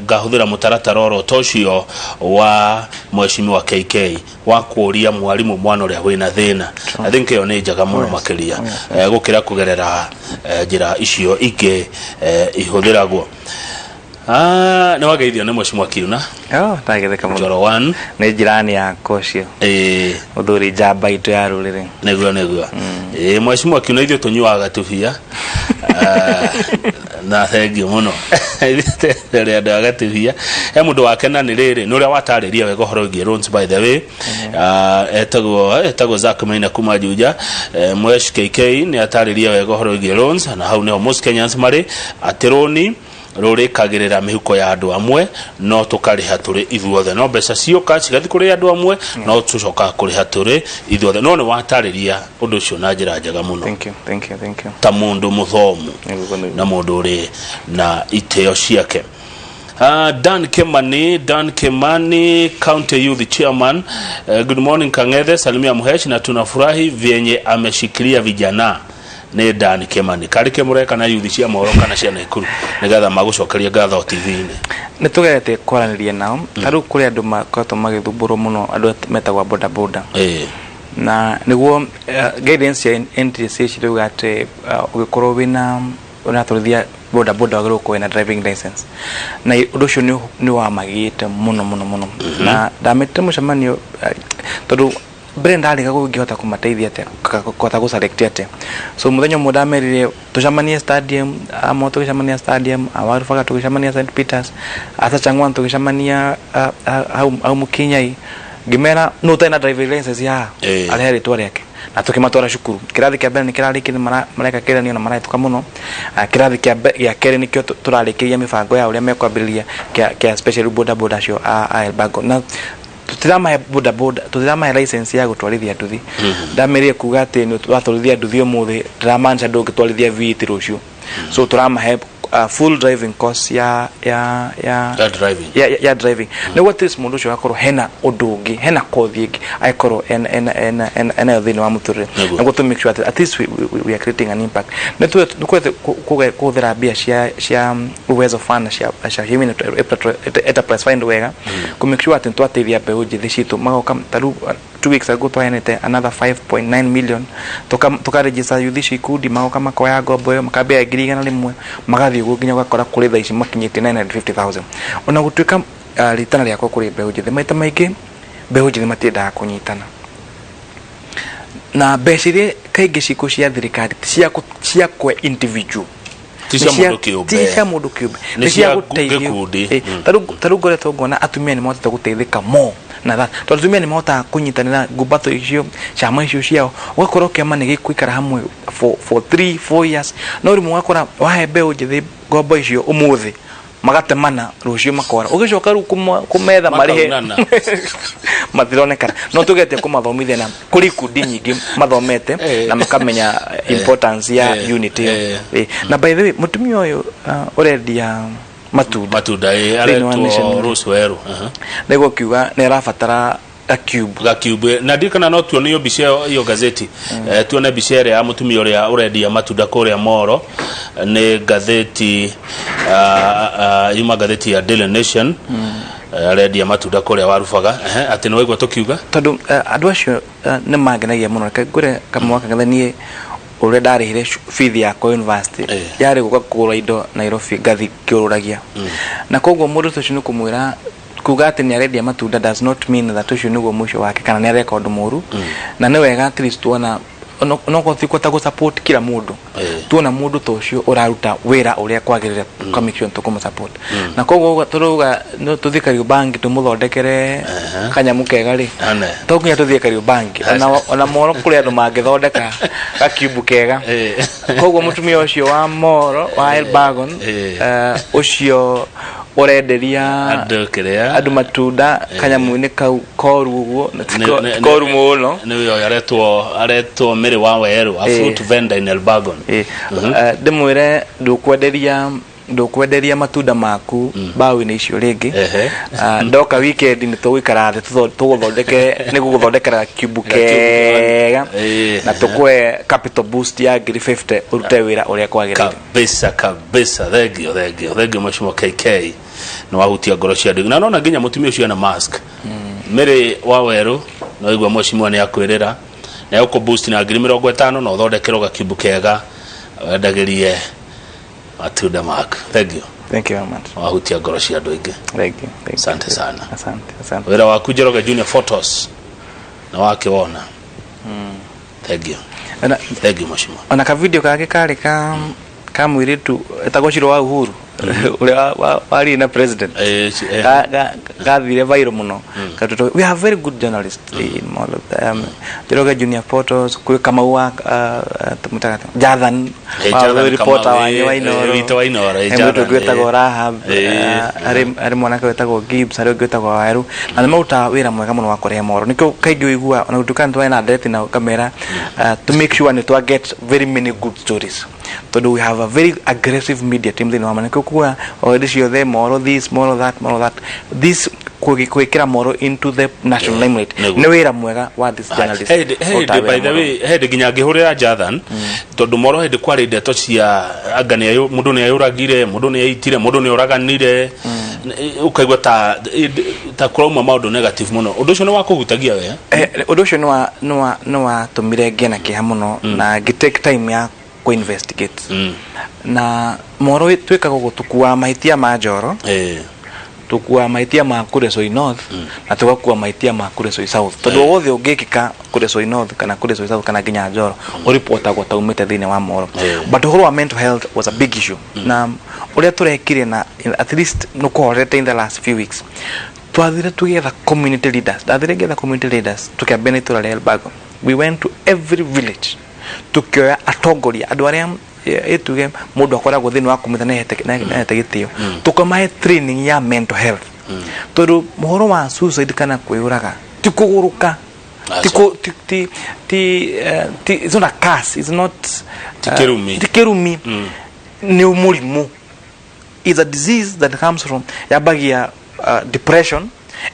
ngahũthĩra mũtaratara oro ta ũcio wa mheshimiwa KK wa kũria mwarimũ mwana ũrĩa wĩna thĩna. I think ĩyo nĩ njega mũno makĩria gũkĩra kũgerera njĩra icio ingĩ ihũthĩragwo. Ah, nĩ wageithio nĩ mheshimiwa Kiuna. Oh, ndagetheka mũno. Njoro one. Nĩ njirani yakwa ũcio. Mũthuri njamba itũ ya rũrĩrĩ. Nĩguo. Mheshimiwa Kiuna, ithuĩ tũnyuaga gatubia. Ah, na thengiũ mũno rĩ andũ a gatubia. He mũndũ wakena nĩ rĩrĩ nĩ ũrĩa watarĩria wega ũhoro wĩgiĩ loans, by the way. Ah, etagwo Zack Maina kuma Juja. Mwesh KK nĩ atarĩria wega ũhoro wĩgiĩ loans, na hau nĩho most Kenyans marĩ, atĩ rũni rũrĩkagĩrĩra mĩhuko ya andũ amwe no tũkarĩha tũrĩ ithuothe, no mbeca cioka cigathiĩ kũrĩ andũ amwe no tũcokaga kũrĩha tũrĩ ithuothe. No nĩ watarĩria ũndũ ũcio na njĩra njega mũno. Thank you, thank you, thank you. Ta mũndũ mũthomu Nĩguo. na mũndũ ũrĩ na itĩo ciake. Dan Kimani, Dan Kimani, County Youth Chairman. Good morning Kang'ethe, salimia Mhesh na tunafurahi vyenye ameshikilia vijana. Nĩ Dan Kimani. Karĩ kĩmũreka na youth cia Mohoro kana cia Naikuru nĩgetha magũcokerie ngatho TV-inĩ. Nĩ tũgerete kwaranĩria nao. Ta rĩu kũrĩ andũ makoretwo magĩthumbũrwo mũno, andũ metagwo a boda boda, na nĩguo guidance ya NTSA cirauga atĩ ũngĩkorwo wĩna ũratwarithia boda boda wagĩrĩirwo gũkorwo wĩna driving license, na ũndũ ũcio nĩ wamagĩte mũno mũno mũno. Na ndametire mũcemanio tondũ mbere ndarĩga ngĩhota kũmateithia atĩa, kũhota gũ select atĩa. So mũthenya ũmwe ndamerire tũcemanie stadium, amwe tũgĩcemania stadium, a Warubaga tũgĩcemania St Peters, ata Chang'wan tũgĩcemania hau Mũkinyai. Ngĩmera nũ ũtarĩ na driving license haha arehe rĩtwa rĩake, na tũkĩmatwara cukuru. Kĩrathi kĩa mbere nĩ kĩrarĩkire, mareka kĩgeranio na marahĩtũka mũno. Ah, kĩrathi gĩa kerĩ nĩkĩo tũrarĩkĩria mĩbango ya ũrĩa mekwambĩrĩria kĩa special boda boda acio a Elbago, na tũtiramahe boda boda, tũtiramahe license ya gũtwarithia nduthi. Ndamerire kuga atĩ nĩ ũratwarithia nduthi ũmũthĩ ndiramaanisha ndũngĩtwarithia V8 rũciũ. So tũramahe full driving course ya Ya driving. Ya driving, nĩguo at least mũndũ ũcio akorwo hena ũndũ ũngĩ, hena kothi ĩngĩ agĩkorwo enayo thĩinĩ wa mũtũrĩre, nĩguo to make sure that at least we are creating an impact. Nĩ twete kũhũthĩra mbia cia Uwezo Fund na cia Women Enterprise Fund wega kũ make sure atĩ nĩtwateithia mbeũ njĩthĩ citũ magoka. Ta rĩu 2 weeks ago twaheanĩte another 5.9 million, tuka register youth icio ikundi, magoka makoya ngombo ĩyo, makambia 100,000, magathiĩ ũguo nginya ũgakora kũrĩ thaa ici makinyĩtie 950,000. Ona gũtuĩka ritana rĩakwa kũrĩ mbeũ njĩthĩ, maita maingĩ mbeũ njĩthĩ matiendaga kũnyitana, na mbeca iria kaingĩ cikũ cia thirikari ti cia kwe individual. Ti cia mũndũ kĩũmbe. Ti cia mũndũ kĩũmbe. Nĩ nĩ cia cia gũteithio gĩkundi. Ta rĩu ngoretwo ngona atumia nĩ mahotete gũteithĩka more na that, tondũ atumia nĩ mahotaga kũnyitanĩra ngumbato icio, ciama icio ciao, ũgakora kĩama nĩ gĩkũikara hamwe for 3 4 years. No rĩmwe ũgakora wahe mbeũ njĩthĩ ngombo icio ũmũthĩ, magatemana, rũciũ makora, ũgĩcoka rĩu kũmetha marĩhe Makaunana. matironekana. No tũgetie kũmathomithia na kũrĩ ikundi nyingĩ mathomete na makamenya importance ya unity ĩyo. Na by the way, mũtumia ũyũ ũrendia matunda matunda thĩinĩ wa aretwo Nation. Rose Weru. Nĩguo kiuga nĩ arabatara Gakiumbu. Gakiumbu. Na ndirikana no tuonio mbica ĩyo, iyo gazeti. Tuone mbica ĩrĩa ya mũtumia ũrĩa ũrendia matunda kũrĩa Moro. Nĩ ngathĩti yuma ngathĩti ya Daily Nation. Arendia matunda kũrĩa Warubaga. Ehe, atĩ nĩ waigua tũkiuga. Tondũ andũ acio nĩ mangenagia mũno. Reke ngwĩre Kamau wa Kang'ethe, niĩ ũrĩa ndarĩhire bithi yakwa university yarĩ gũka kũgũra indo Nairobi, ngathi ngĩũrũragia. Na koguo mũndũ ta ũcio nĩ kũmwĩra kuga atĩ nĩ arendia matunda does not mean that ũcio nĩguo mũico wake kana nĩ areka ũndũ mũru. Na nĩ wega at least tuona no ti gũ support kila mũndũ, tuona mũndũ ta ũcio ũraruta wĩra ũrĩa kwagĩrĩire, mm. make sure tũkũmũ support. Na koguo tũrauga no tũthiĩ Kariobangi tũmũthondekere kanyamũ kega rĩ, Ane. to nginya tũthiĩ Kariobangi, ona Moro kũrĩ andũ mangĩthondeka gakiumbu kega. Koguo mũtumia ũcio wa Moro wa Elbagon, ũcio ũrenderia andũ kĩrĩa andũ matunda kanyamũ-inĩ kau koru ũguo, na ti ti koru mũno. Nĩ ũyũ aretwo Mary wa Werũ, a fruit vendor in Elbagon. Ndĩmwĩre ndũkwenderia matunda maku mbaũ-inĩ icio rĩngĩ. Ah, ndoka weekend nĩ tũgũikara thĩ tũgũthondeke, nĩ gũgũthondekera kiumbu kega na tũkũhe capital boost ya ngiri 50 ũrute wĩra ũrĩa kwagĩrĩire. Kabisa kabisa, thengio, thengio, thengio, mheshimiwa KK, nĩ wahutia ngoro cia andũ. Na nona nginya mũtumia ũcio ena mask. Mary wa Werũ, no igua mheshimiwa nĩ akwĩrĩra na egũkũ boost na ngiri 50 na ũthondekerwo gakiumbu kega wendagĩrie matunda maku. Thank you. Thank you very much. Wahutia ngoro cia andũ aingĩ. Thank you, thank you. Asante sana. Asante, asante. Wĩra waku Njoroge Junior Photos na wakĩwona. Thank you. Thank you, mheshimiwa. Ona ka video kangĩ karĩ ka mũirĩtu etagwo Shiro wa Uhuru ũrĩa waririe na president, gathire viral mũno. Gatũtũ, we have very good journalists in all of them. Njoroge Junior Photos, kwĩ Kamau wa tũmwĩtaga atĩa? Jathan, wa Jathan reporter Kamau, wanyu wa Inooro. Witũ wa Inooro, He mũndũ Jathan, ũngĩ wĩtagwo Rahab, harĩ mwanake wĩtagwo Gibbs, harĩ ũngĩ wĩtagwo Waweru, na nĩ marutaga wĩra mwega mũno wa kũrehe mohoro. Nĩkĩo kaingĩ ũiguaga ona gũtuĩka nĩ twarĩ na ndereti na kamera, to make sure nĩ twa get very many good stories, tondũ we have a very aggressive media team thĩinĩ wa ma. Nĩkĩo kuga o hĩndĩ ciothe mohoro this, mohoro that, mohoro that, this gwĩkĩra mohoro into the national limelight. Nĩguo. Nĩ wĩra mwega wa this journalist. Hĩndĩ Ũrutaga by wĩra the mwega. way, hĩndĩ nginya ngĩhũrĩra Jathan, tondũ moro hĩndĩ kwarĩ ndeto cia anga nĩ mũndũ nĩ ayũragire, mũndũ nĩ aitire, mũndũ nĩ oraganire, ũkaigua ta kũrauma maũndũ negative mũno. Ũndũ ũcio nĩ wakũhutagia we? Ũndũ ũcio nĩ watũmire ngĩe na kĩeha mũno na ngĩ take time ya kũ investigate. Na mohoro twĩkaga ũguo, tũkuaga mahĩtia ma Njoro, tũkuaga mahĩtia ma Kuresoi North, na tũgakua mahĩtia ma Kuresoi South, tondũ o wothe ũngĩkĩka Kuresoi North kana Kuresoi South kana nginya Njoro ũripotagwo ta umĩte thĩinĩ wa mohoro. But ũhoro wa mental health was a big issue, na ũrĩa tũrekire, na at least nĩ kũhorete in the last few weeks, twathire tũgĩetha community leaders. Ndathire ngĩetha community leaders, tũkĩambia na itũra rĩa Elbagon. We went to every village, tukĩoya atongoria, andũ arĩa ĩtuge mũndũ akoragwo thĩinĩ wa community na hete gĩtĩo, tũkamahe training ya mental health, tondũ mũhoro wa suicide kana kwĩyũraga ti kũgũrũka, ti kũ- ti ti ti eh, ti, it's not a curse, it's not Ti kĩrumi. Ti kĩrumi, nĩ mũrimũ, is a disease that comes from yambagia depression,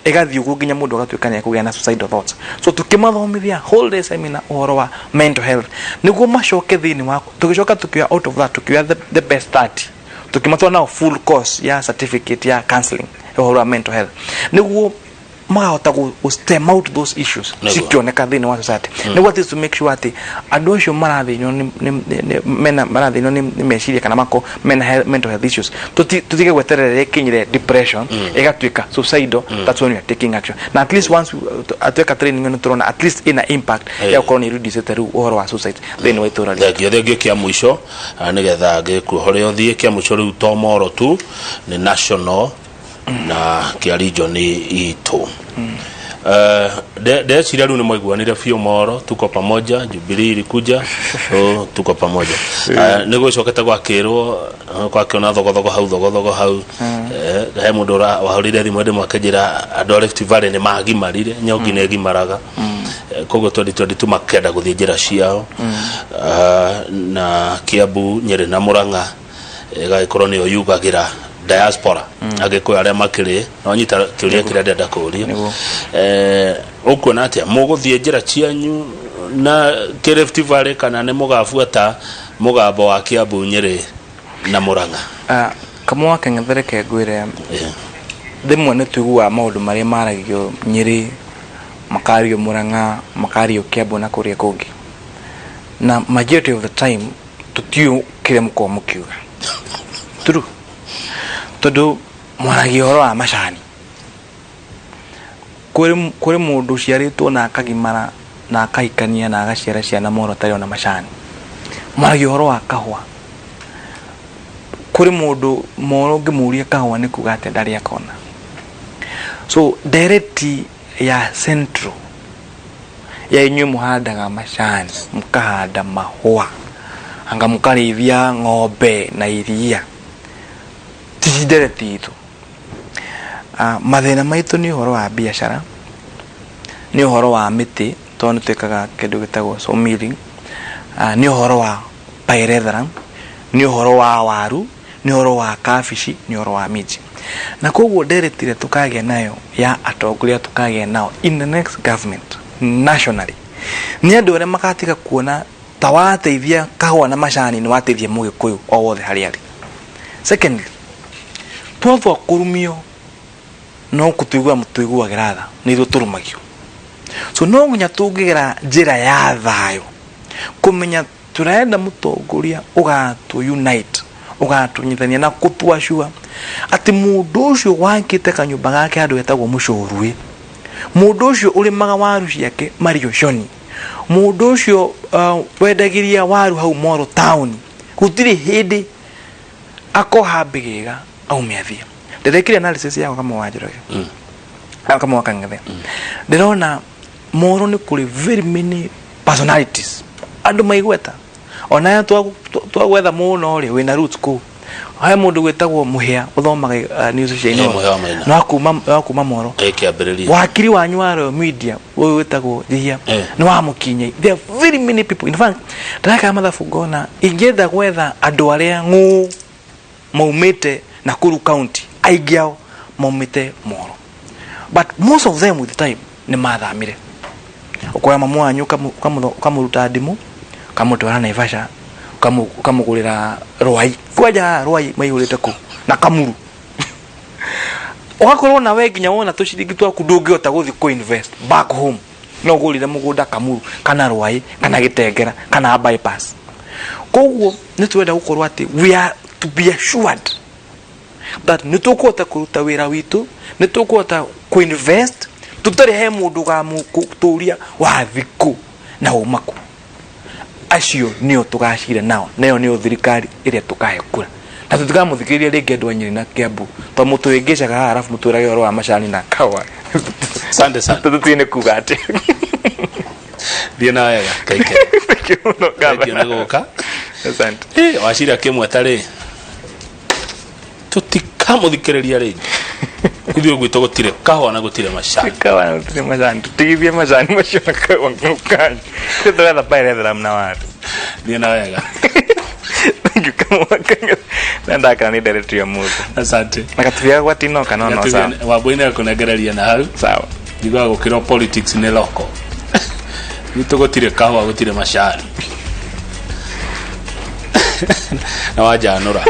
ĩgathiĩ ũguo nginya mũndũ agatuĩka nĩ ekũgĩa na suicidal thoughts. So tukĩmathomithia whole day seminar ũhoro wa mental health nĩguo macoke thĩinĩ wa, tũgĩcoka tukĩoya out of that, tukĩoya the best 30, tukĩmatwara nao full course ya certificate ya counseling ũhoro wa mental health nĩguo makahota gu stem out those issues cikĩoneka thĩinĩ wa society, nĩguo at least to make sure atĩ andũ acio marathĩnio mena marathĩnio nĩ meciria kana mako mena mental health issues, tutige gweterera rĩrĩa ĩkinyire depression ĩgatuĩka suicidal. That's when we are taking action, na at least once atuĩka training ĩno, tũrona at least ina impact ya gũkorwo nĩ reducĩte rĩu ũhoro wa suicide thĩinĩ wa itũra rĩu. Thengio, thengio. Kĩa mũico, nĩgetha ngĩkuohore ũthiĩ, kĩa mũico rĩu to moro tu, nĩ national na kĩa region itũ. Ndeciria rĩu nĩ mwaiguanire biũ. Moro tuko pamoja, Jubilee ilikuja, so tuko pamoja. Nĩ gwĩcokete gwakĩrwo gwakĩona thogothogo hau, thogothogo hau. He mũndũ wahũrĩire thimũ ndĩmwe akĩnjĩra andũ a Rift Valley nĩ magimarire, nyongi nĩ ĩgimaraga. Koguo 2022 makenda gũthiĩ njĩra ciao. Na Kiambu, Nyeri na Murang'a ĩgagĩkorwo nĩyo yugagĩra Diaspora Agĩkũyũ arĩa makĩrĩ no nyita kĩũria kĩrĩa ndĩrenda kũũria. Nĩguo. Ũkuona atĩa mũgũthiĩ njĩra cianyu na kĩ Rift Valley kana nĩ mũgabuata mũgambo wa Kiambu, Nyĩrĩ na Mũrang'a? Ah, Kamau wa Kang'ethe, reke ngwĩre, rĩmwe nĩ tũiguaga maũndũ marĩa maragio Nyĩrĩ, makario Mũrang'a, makario Kiambu na kũrĩa kũngĩ, na majority of the time tũtiũĩ kĩrĩa mũkoragwo mũkiuga. True, tondũ mwaragia ũhoro wa macani. Kũrĩ mũndũ ũciarĩtwo na akagimara na akahikania na agaciara ciana mwana ũtarĩ ona macani. Mwaragia ũhoro wa kahũa. Kũrĩ mũndũ moro ũngĩmũria kahũa nĩ kuga atĩa ndarĩ akona. So ndereti ya central ya inyuĩ mũhandaga macani, mũkahanda mahũa, anga mũkarĩithia ng'ombe na iria, ti ndereti itũ. Mathĩna maitũ nĩ ũhoro wa biacara, nĩ ũhoro wa mĩtĩ, tondũ nĩ twĩkaga kĩndũ gĩtagwo sawmilling, nĩ ũhoro wa pyrethrum, nĩ ũhoro wa waru, nĩ ũhoro wa kabici, nĩ ũhoro wa minji. Na koguo ndereti ĩrĩa tũkagĩa nayo ya atongoria tũkagĩa nao in the next government nationally nĩ andũ arĩa magatiga kuona ta wateithia kahũa na macani nĩ wateithia Mũgĩkũyũ o wothe harĩa arĩ. Secondly, twatua kũrumio no kũtũigua mũtũiguagĩra tha, nĩ ithuĩ tũrumagio. So no nginya tũngĩgera njĩra ya thayũ kũmenya tũrenda mũtongoria ũgatũ unite, ũgatũnyitania na kũtwacua atĩ mũndũ ũcio wakĩte kanyũmba gake handũ hetagwo Mũcũrui, mũndũ ũcio ũrĩmaga waru ciake Marioconi, mũndũ ũcio wendagĩria waru hau Moro taũni, gũtirĩ hĩndĩ akoha mbĩgĩga aume athiĩ. Ndĩrekire analysis yakwa, Kamau wa Njoroge, Kamau wa Kang'ethe. Ndĩrona Moro nĩ kũrĩ very many personalities, andũ maigweta ona twagwetha mũno rĩ wĩna roots kũu. He mũndũ gwĩtagwo Mũhĩa ũthomaga news cia Inooro. Mũhĩa wa Maina. No kuma Moro. Kĩambĩrĩria. Wakiri wanyu wa Royal Media ũyũ wĩtagwo Njihia nĩ wa Mũkinyei. There are very many people. In fact, ndĩreka mathabu ngona ingĩenda gwetha andũ arĩa ng'ũ maumĩte Nakuru County, aingĩ ao maumĩte Moro, but most of them with time nĩ mathamire. Ũkoya mamu wanyu ũkamũruta ndimũ, ũkamũtwara Naivasha, ũkamũgũrĩra rwai kwanja, rwai maihũrĩte kũu na Kamuru. Ũgakorwo na we nginya wona tũciringi twaku ndũngĩhota gũthiĩ kũ invest back home, no ũgũrire mũgũnda Kamuru kana Rwai kana Gĩtengera kana Bypass. Koguo nĩ twenda gũkorwo atĩ we are to be assured that nĩ tũkũhota kũruta wĩra witũ, nĩ tũkũhota kũ-invest tũtarĩ he mũndũ ũgamũtũria wathi kũ na uma kũ. Acio nĩo tũgacira nao, nayo nĩyo thirikari ĩrĩa tũkahe kura, na tũtikamũthikĩrĩria rĩngĩ andũ a Nyĩrĩ na Kiambu, tondũ mũtũhĩngĩcaga haha arabu mũtwĩrage ũhoro wa macani na kahũa. Asante sana. Tũtũtiĩ nĩ kuga atĩ Thiĩ na wega kaike. Thank you mũno. Thank you nĩ gũka. Asante. Wacira kĩmwe tarĩ tũtikamũthikĩrĩria rĩngĩ, ithuĩ gwitũ gũtirĩ kahũa na gũtirĩ macani. Kahũa na gũtirĩ macani, tũtigithie macani macio na kahũa kau kanyu. Tũretha pyrethrum na waru. Thiĩ na wega. Thank you, Kamau. Na ndakana nĩ ndereti ya mũthĩ. Asante. Na gatubia gwatinoka no sawa. Wambui-inĩ akũnengereria na hau. Sawa. Njiguaga gũkĩrwo politics nĩ loko, gwitũ gũtirĩ kahũa, gũtirĩ macani na wanjanũra.